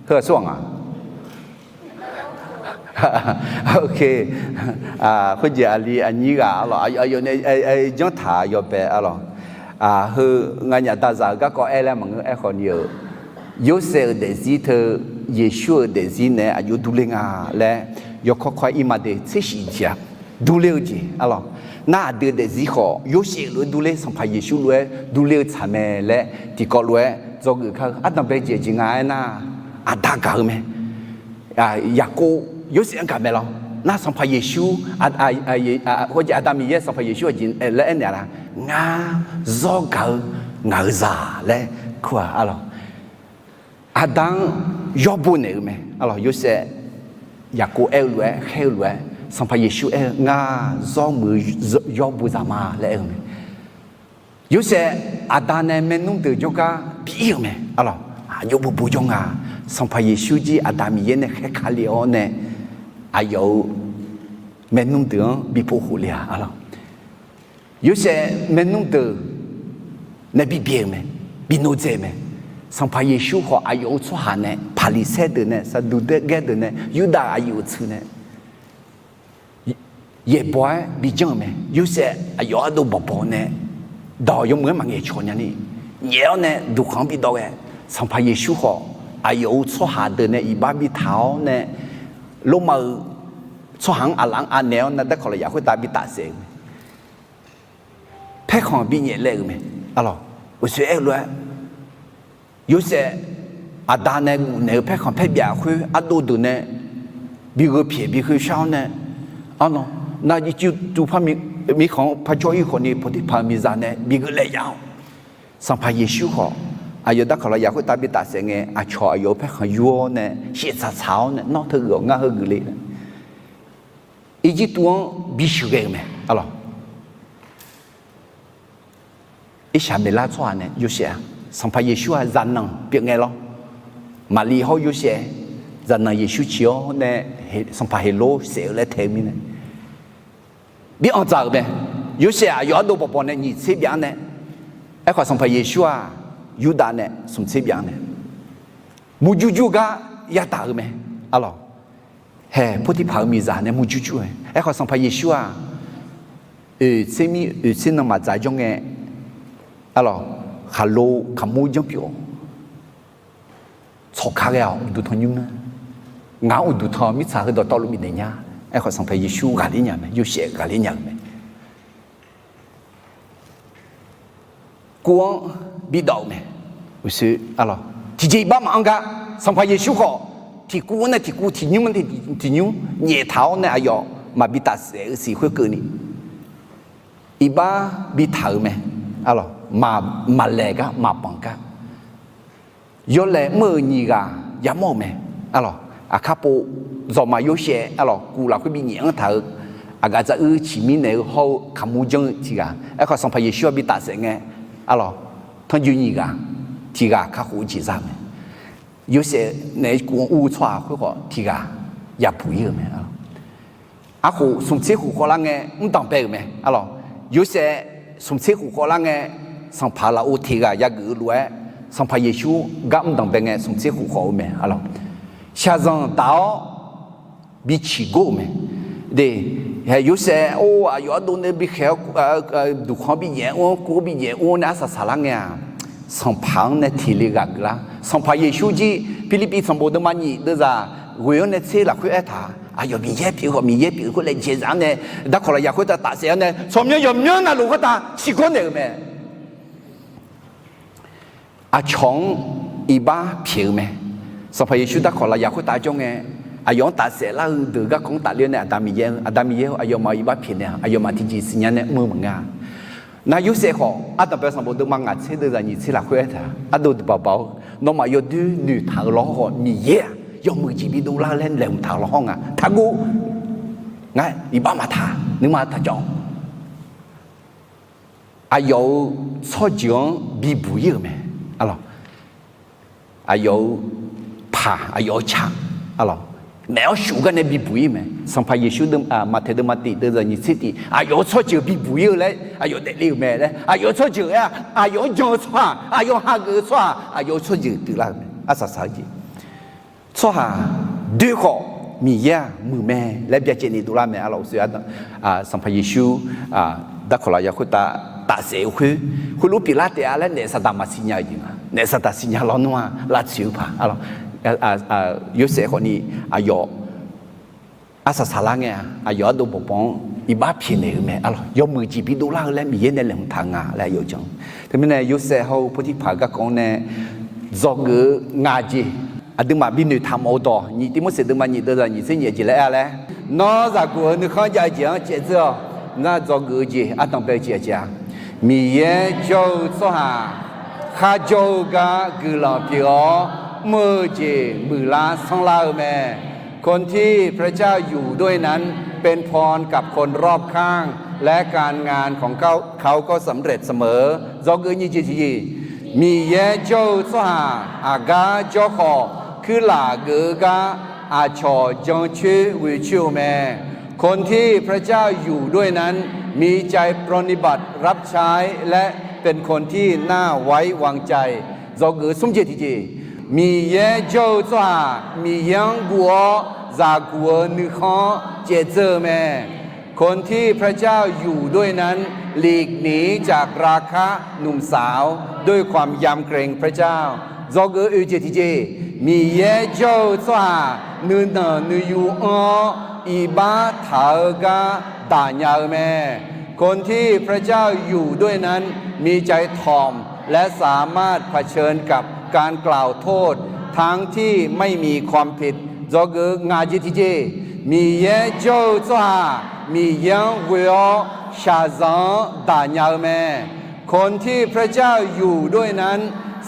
heu-aq tsawrhaq nga. Khoerjeq aqli aqnyir ghaq arlawq, aqyawf nae janrtaq yawbae arlawq. Heu nganyaf dazaq-eu garkawv aer laer maqngeur. Aerkhawf ni-euq, Yorsaev-euq daefzir teu Yeqsur-euq daefzir naeq-aer aqjox durler nga laer yawkawr kawr-aer irma de tser shif jeq-aq, durler-eu jeq arlawq. Nar aqdui-euq daefzir khawf Yorsaev lof-aer durler, Sanqpaq Yeqsur lof-aer durler-eu tsaq mae laer tiqkawv lof-aer dzawgeuf kar-eu ardanqbae jeq jeq nga aernar, aqda gaq-eu mae. Yaqkov Yorsaev-anr gaq mae lawr. Nar Sanqpaq Yeqsur, khoerjeq Aqda Miqyaer Sanqpaq Yeqsur aqjeq laer aernaeq-a lar, ngar zawr gaq-eu ngaq-euq zaq laer kur-aq arlawq. Aqda-anr yawr bo naeq-eu mae arlawq. Yorsaev, Yaqkov aer-eu lof-aer khaer-eu lof-aer Sanqpaq Yeqsur aer-eu ngar zawr muiq-eu yawr bo zaq ma laer aer-eu mae. Yorsaev, Aqda nae maernmr deuq jawrgar bi ir-eu mae arlawq. Aqjox bof bof jawr nga. Sanqpaq Yeqsur jir Aqda Miqyaer nae khaer ka le-awr nae aqyawf-euq maernmr deuq-anr bi pov khof le-a arlawq. Yorsaev maernmr deuq nae bi byae-euq mae, bi nodzae-euq mae. Sanqpaq Yeqsur khawf aqyawf-euq tsawrhaq nae, Paqliqsaer deuq nae, Saqduqgaer deuq nae, Yurdav aqyuif-euq teu nae yaeqbawq-aer bi janr-euq mae. Yorsaev aqyawf ardov bawqbawq nae dawq yawmuiq-aer maqngaeq cawq nya ni, nyaef-awr nae duqkhanq-anr bidawv ghae. Sanqpaq Yeqsur khawf aqyawf-euq tsawrhaq deuq nae iqbax bitaq-awr nae, Lormav-euq tsawrhaq-anr aqlaf-anr anaeq-awr nae darkawq lafyaq khoertav bitaf saef-euq mae. Paerkhanq binyaef laev-euq mae. Arlawq, uqshoe aer-eu lof-aer Yorsaev, Aqda nae guf naeq-eu paerkhanq paerbyaf khoer ardov deuq nae bi gheu pyaeq bi gheu shar-awr nae, arlawq, nar ircuf tuvpar mirkhanq-anr parjawr ir khawfni Potifaq-euq miqzaq nae bi gheu laev yaf-awr, Sanqpaq Yeqsur khawf aqyawf darkawq lafyaq khoertav bitaf saef ngae, aqcawq aqyawf-euq paerkhanq yur-awr nae shif tsaq tsaq-awr nae, Nawr teugeuf-awq, ngar heugeuf le laer Irjirtuv-anr bisheuq ghae-euq mae arlawq. Irsaqmeqlar tsawrhaq nae Yorsaev-aq, Sanqpaq Yeqsur-aq zaqnanq pyeuf ngae lawr. Maqli hawr Yorsaev zaqnanq Yeqsur ciq-awr nae Sanqpaq Heqlor saef-eu laer tae-eu mirnae bi anqdzaq-euq mae. Yorsaev aqyawf ardov bawqbawq nae nyiq tser byav-anr nae, aerkhawf Sanqpaq Yeqsur-aq Yurdav nae smq tser byav-anr nae murjur jur gar yadaq-euq mae arlawq. Hae, Potifaq-euq miqzaq nae murjur jur-ae, aerkhawf Sanqpaq Yeqsur-aq oeq tser mir oeq tser nan maqdzaq jawr ngae arlawq, khaqlo kaqmur janrpyeuf-awr tsawq kar ghae-awq. Uqduq tanqnymr nar, ngaq-anr uqduq tanq mirtsaq heudawq tawvluf bifnaeq nya. Aerkhawf Sanqpaq Yeqsur ghaqler nya mae, Yorsaev ghaqler nya-euq mae. Kuv-anr bidawv-euq mae. Uqshoe arlawq, tiqjeq iqbax maqanr gar Sanqpaq Yeqsur khawf tiqkuv-anr nae tiqkuv, tiqnymr-anr nae tiqnymr nyaeftaq-awr nae aqyawf maqbi tafsaef-eu siq khoerkeuvni iqbax bitaq-euq mae. Arlawq, maqlaeq gar maqbanq gar yawlaeq mr-euq nyiq ghaq yamawr-euq mae. Arlawq, aqkar pov, zawqmaf Yorsaev arlawq, kuv lafkhoer bi nyaef-anr taq-eu, aqgaf dzaq uir ciqmir naeq-eu hawr-eu kaqmur janr-eu tiq ghaq. Aerkhawf Sanqpaq Yeqsur-anr bi tafsaef ngae, arlawq, tanrjoe nyiq ghaq, tiq ghaq kakhof-eu jeq za-eu mae. Yorsaev naeq-aer kuv-anr ur-eu tsawrhaq khoerkhawf tiq ghaq yabuq ir-euq mae. Arkhof smq tser khof khawvlar ngae mr danqbae-euq mae. Arlawq, Yorsaev smq tser khof khawvlar ngae, sanqpaq lafov tiq ghaq yageuf-eu lof-aer, Sanqpaq Yeqsur gar mr danqbae ngae smq tser khof khawv-eu mae. Arlawq, shaqzanq daq-awr bi ciqgor-euq mae. De, Yorsaev-or, aqyawf ardov nae bi khaeq-awr duqkhanq-anr bi nyaef-awr, kuv-anr bi nyaef-awr nae arsaq saqlar ngae-aq, Sanqpaq-anr nae tiq le ghaq geuflar. Sanqpaq Yeqsur jir Pirlirpiv sanqbof deuvma nyiq deuvzaq ghoeq-anr nae tser lafkhoer aertaq, aqyawf Miqyaer pyeuf khawf, Miqyaer pyeuf khoer laejae zaq-anr nae darkawq lafyaq khoertav tafsaef-awr nae tsawrmyanr yawqmyanr navluf khoertav ciqkawr naeq-euq mae. Aqcawq-anr iqbax pyaeq-eu mae. Sanqpaq Yeqsur darkawq lafyaq khoertav jawr ngae, aqyawf-anr tafsaef lar-eu deuq garkawv-anr tafler-awr nae, Aqda Miqyaer-eu, Aqda Miqyaer-eu, aqyawfmaf iqbax pyaeqnaeq-a, aqyawfmaf tiqjeq siqnya nae mr-eu maqngeur-a. Nar Yorsaev khawf, ardanqbae sanqbof deuvma ngaq tser deuvzaq nyiq tser lafkhoer aertaq, ardov deuq baqbaq-awr, nawmaf yawdoer noeqtaq-eu lawhawr khawf, Miqyaer-aq yawmuiq jeq bidov lar-eu laer laeqhmq taq-eu lawhawr nga. Taqguv. Ngar iqbax maqtaq, nuima taqcawv. Aqyawf-euq tsawrjeuq-anr bibuq-ir-euq mae. Aqlawq, aqyawf-euq paq, aqyawf-euq caq, aqlawq, maef-awr shuf gar nae bibuq-ir mae. Sanqpaq Yeqsur, Maqtaeq deuvma tiq deuvzaq nyiq tser tiq, aqyawf-euq tsawrjeuq bibuq-ir-eu laer aqyawf daefle-euq mae laer, aqyawf-euq tsawrjeuq-aer-aq, aqyawf-anr jan-eu tsawrhaq, aqyawf hageuf-eu tsawrhaq, aqyawf-euq tsawrjeuq pyeuflar-euq mae. Arsaq saq-eu jeq, tsawrhaq doer khawf Miqyaer-aq muiq mae laer byacaevni dovlar mae. Aqlawq, uqshoe ardanq, Sanqpaq Yeqsur darkawq lafyaq khoertav tafsaef-eu khoer, khoerlof pyeuflar taef-a laer naef saqdaq maqsiqnya-eu jeq nga. Naef saqdaq siqnya lawnmr-aq lavtsoeq-eu paq, aqlawq, Yorsaev khawfni aqyawf arsaq saqlar ngae-a, aqyawf ardov bawqbawq-anr iqbax pyaeqnaeq-euq mae. Aqlawq, yawmuiq jeq bidov lar-eu laer Miqyaer nae laeqhmq taq nga laer aqyawf jan. Teumirnae Yorsaev hawr-eu Potirpaq-euq garkawv-anr nae dzawgeuf-eu ngaq jeq, aqduimaf binoeq taq mawf-eu dawq, nyiq Tivmorseq deuvma nyiq deuvzaq nyiq tser nyiq aqjeq laer aer-a laer, Nawr zaqguq-eu nuikhanr jav-eu jeq-anr caevdzeur-awq. Nar dzawgeuf-eu jeq ardanqbae-eu jeq aqjeq-aq, Miqyaer jawr-eu tsawrhaq kharjawr-eu gar guiqlanq pyeuf-awr mr-eu jeq muiqlar sanrlar-eu mae. คนที่พระเจ้าอยู่ด้วยนั้นเป็นพรกับคนรอบข้าง และการงานของเขาก็สำเร็จเสมอ Dzawgeuf nyiq jeq tiqjeq, Miqyaer jawr-eu tsawrhaq aqgar jawr khawf, kuirlaf geuf-eu gar aqcawq jancoer ghoecoer-eu mae. คนที่พระเจ้าอยู่ด้วยนั้นมีใจปรนนิบัติรับใช้ และเป็นคนที่น่าไว้วางใจ Dzawgeuf smr jeq tiqjeq, Miqyaer jawr-eu tsawrhaq Miqyaer-anr guv-awr zaqguq-eu nuikhanr caevdzeur-eu mae. คนที่พระเจ้าอยู่ด้วยนั้นหลีกหนีจากราคะหนุ่มสาว ด้วยความยำเกรงพระเจ้า Dzawgeuf oe jeq tiqjeq, Miqyaer jawr-eu tsawrhaq nuinanq nuiyu anr-awr iqbax taq-eu gar daqnya-eu mae. คนที่พระเจ้าอยู่ด้วยนั้นมีใจถ่อม และสามารถเผชิญกับการกล่าวโทษทั้งที่ไม่มีความผิด Dzawgeuf ngaq jeq tiqjeq, Miqyaer jawr-eu tsawrhaq Miqyaer-anr ghoe-awr shaqzanq-anr daqnya-eu mae. คนที่พระเจ้าอยู่ด้วยนั้น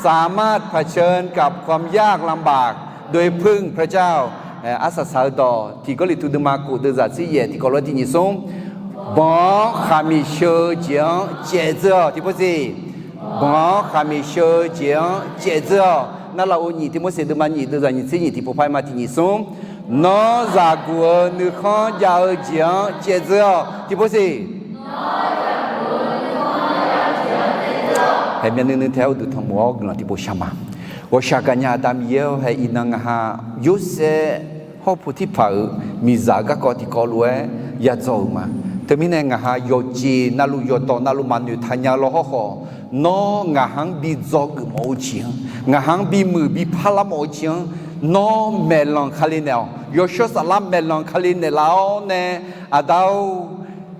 สามารถเผชิญกับความยากลำบากโดยพึ่งพระเจ้า Arsaq saq-eu dawq, tiq Gawrliqtu deuvma kof deuvzaq tser yaef tiqkawv lof-aer tiq nyiq smr, banq-anr khaqmiq sheu-eu jeq-anr caevdzeur-awq. Tiqpov siq, banq-anr khaqmiq sheu-eu jeq-anr caevdzeur-awq. Narlaf-eu nyiq Tivmorseq deuvma nyiq deuvzaq nyiq tser nyiq tiqpov par ma tiq nyiq smr, Nawr zaqguq-eu nuikhanr jav-eu jeq-anr caevdzeur-awq. Tiqpov siq, haeq myavnuiv nuiv taef-aer uqduq tanqmof-awr guiqlanq tiqpov shar ma. Ghawqshaq gaqnya Aqda Miqyaer-awr, haeq iqnan ngaq ha Yorsaev hawr Potirpaq-euq miqzaq-eu garkawv tiqkawv lof-aer yadzaw-euq ma. Teumirnae ngaq ha yawqjeq navluf yawqdawq navluf maqnoeq taqnya-eu lawhawr khawf, Nawr ngaq ha-anr bi dzawgeuf mawf-eu jeq-anr, ngaq ha-anr bimuiq bi parlar mawf-eu jeq-anr, Nawr maeqlanq Kali naeq-awq. Yawshawr Saflar maeqlanq Kali naeqlaf-awr nae, Aqda-or,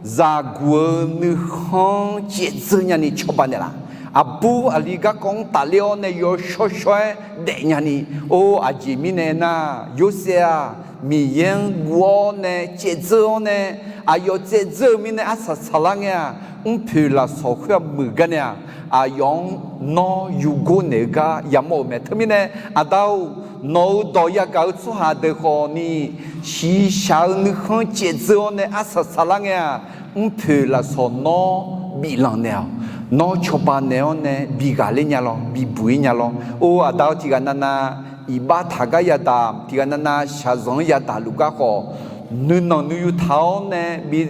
zaqguq-eu nuikhanr caevdzeur nyani cawba naeqlaf. Aqbur aqli garkawv-anr tafler-awr nae yawshawr shawr-aer daefnya ni, or aqjeq mirnae nar, Yorsaev-aq, Miqyaer-anr guv-awr nae caevdzeur-awr nae, aqyawf caevdzeur-eu mirnae arsaq saqlar ngae-aq, mrpoeq lafsawq khoer-aq muiq gar nae-aq, aqyawf-anr nawr yurgor naeq-eu gar yamawr-euq mae. Teumirnae Aqda-or, nawq-euq dawq yagaq-eu tsawrhaq deuq khawfni, shiqshaq-eu nuikhanr caevdzeur-awr nae arsaq saqlar ngae-aq, mrpoeq lafsawq nawr biflanq naeq-awq. Nawr cawba naeq-awr nae bighaq ler nya lawr, bibuq-ir nya lawr. Or Aqda-or, tiqghaq navnav iqbax taq gar yadaq, tiqghaq navnav shaqzanq-anr yadaq luf gar khawf, nuinanq nuiyu taq-awr nae bi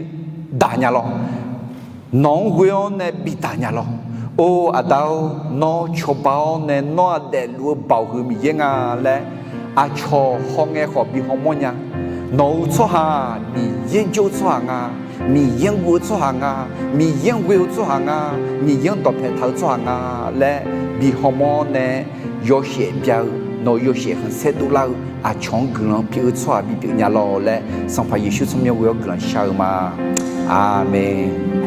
daq nya lawr. Nawq-anr ghoe-awr nae bi daq nya lawr. Or Aqda-or, nawr cawba-awr nae nawr-aq daefluf-eu baoq huiq Miqyaer nga laer, aqcawq haw ngae khawf bi hawmawr nya. Nawq-euq tsawrhaq-aq, Miqyaer-anr jawr-eu tsawrhaq nga, Miqyaer-anr guv-eu tsawrhaq nga, Miqyaer-anr ghoe-eu tsawrhaq nga, Miqyaer-anr dawqpae taq-eu tsawrhaq nga laer bi hawmawr nae yawshaef bya-eu, nawq-euq yawshaef khanqsaer dovlar-eu aqcawq-anr guiqlanq pyeuf-eu tsawrhaq bipyeuf nya lawq laer, Sanqpaq Yeqsur tsawrmyanr ghoe-awr guiqlanq shar-eu ma. Aqmeq.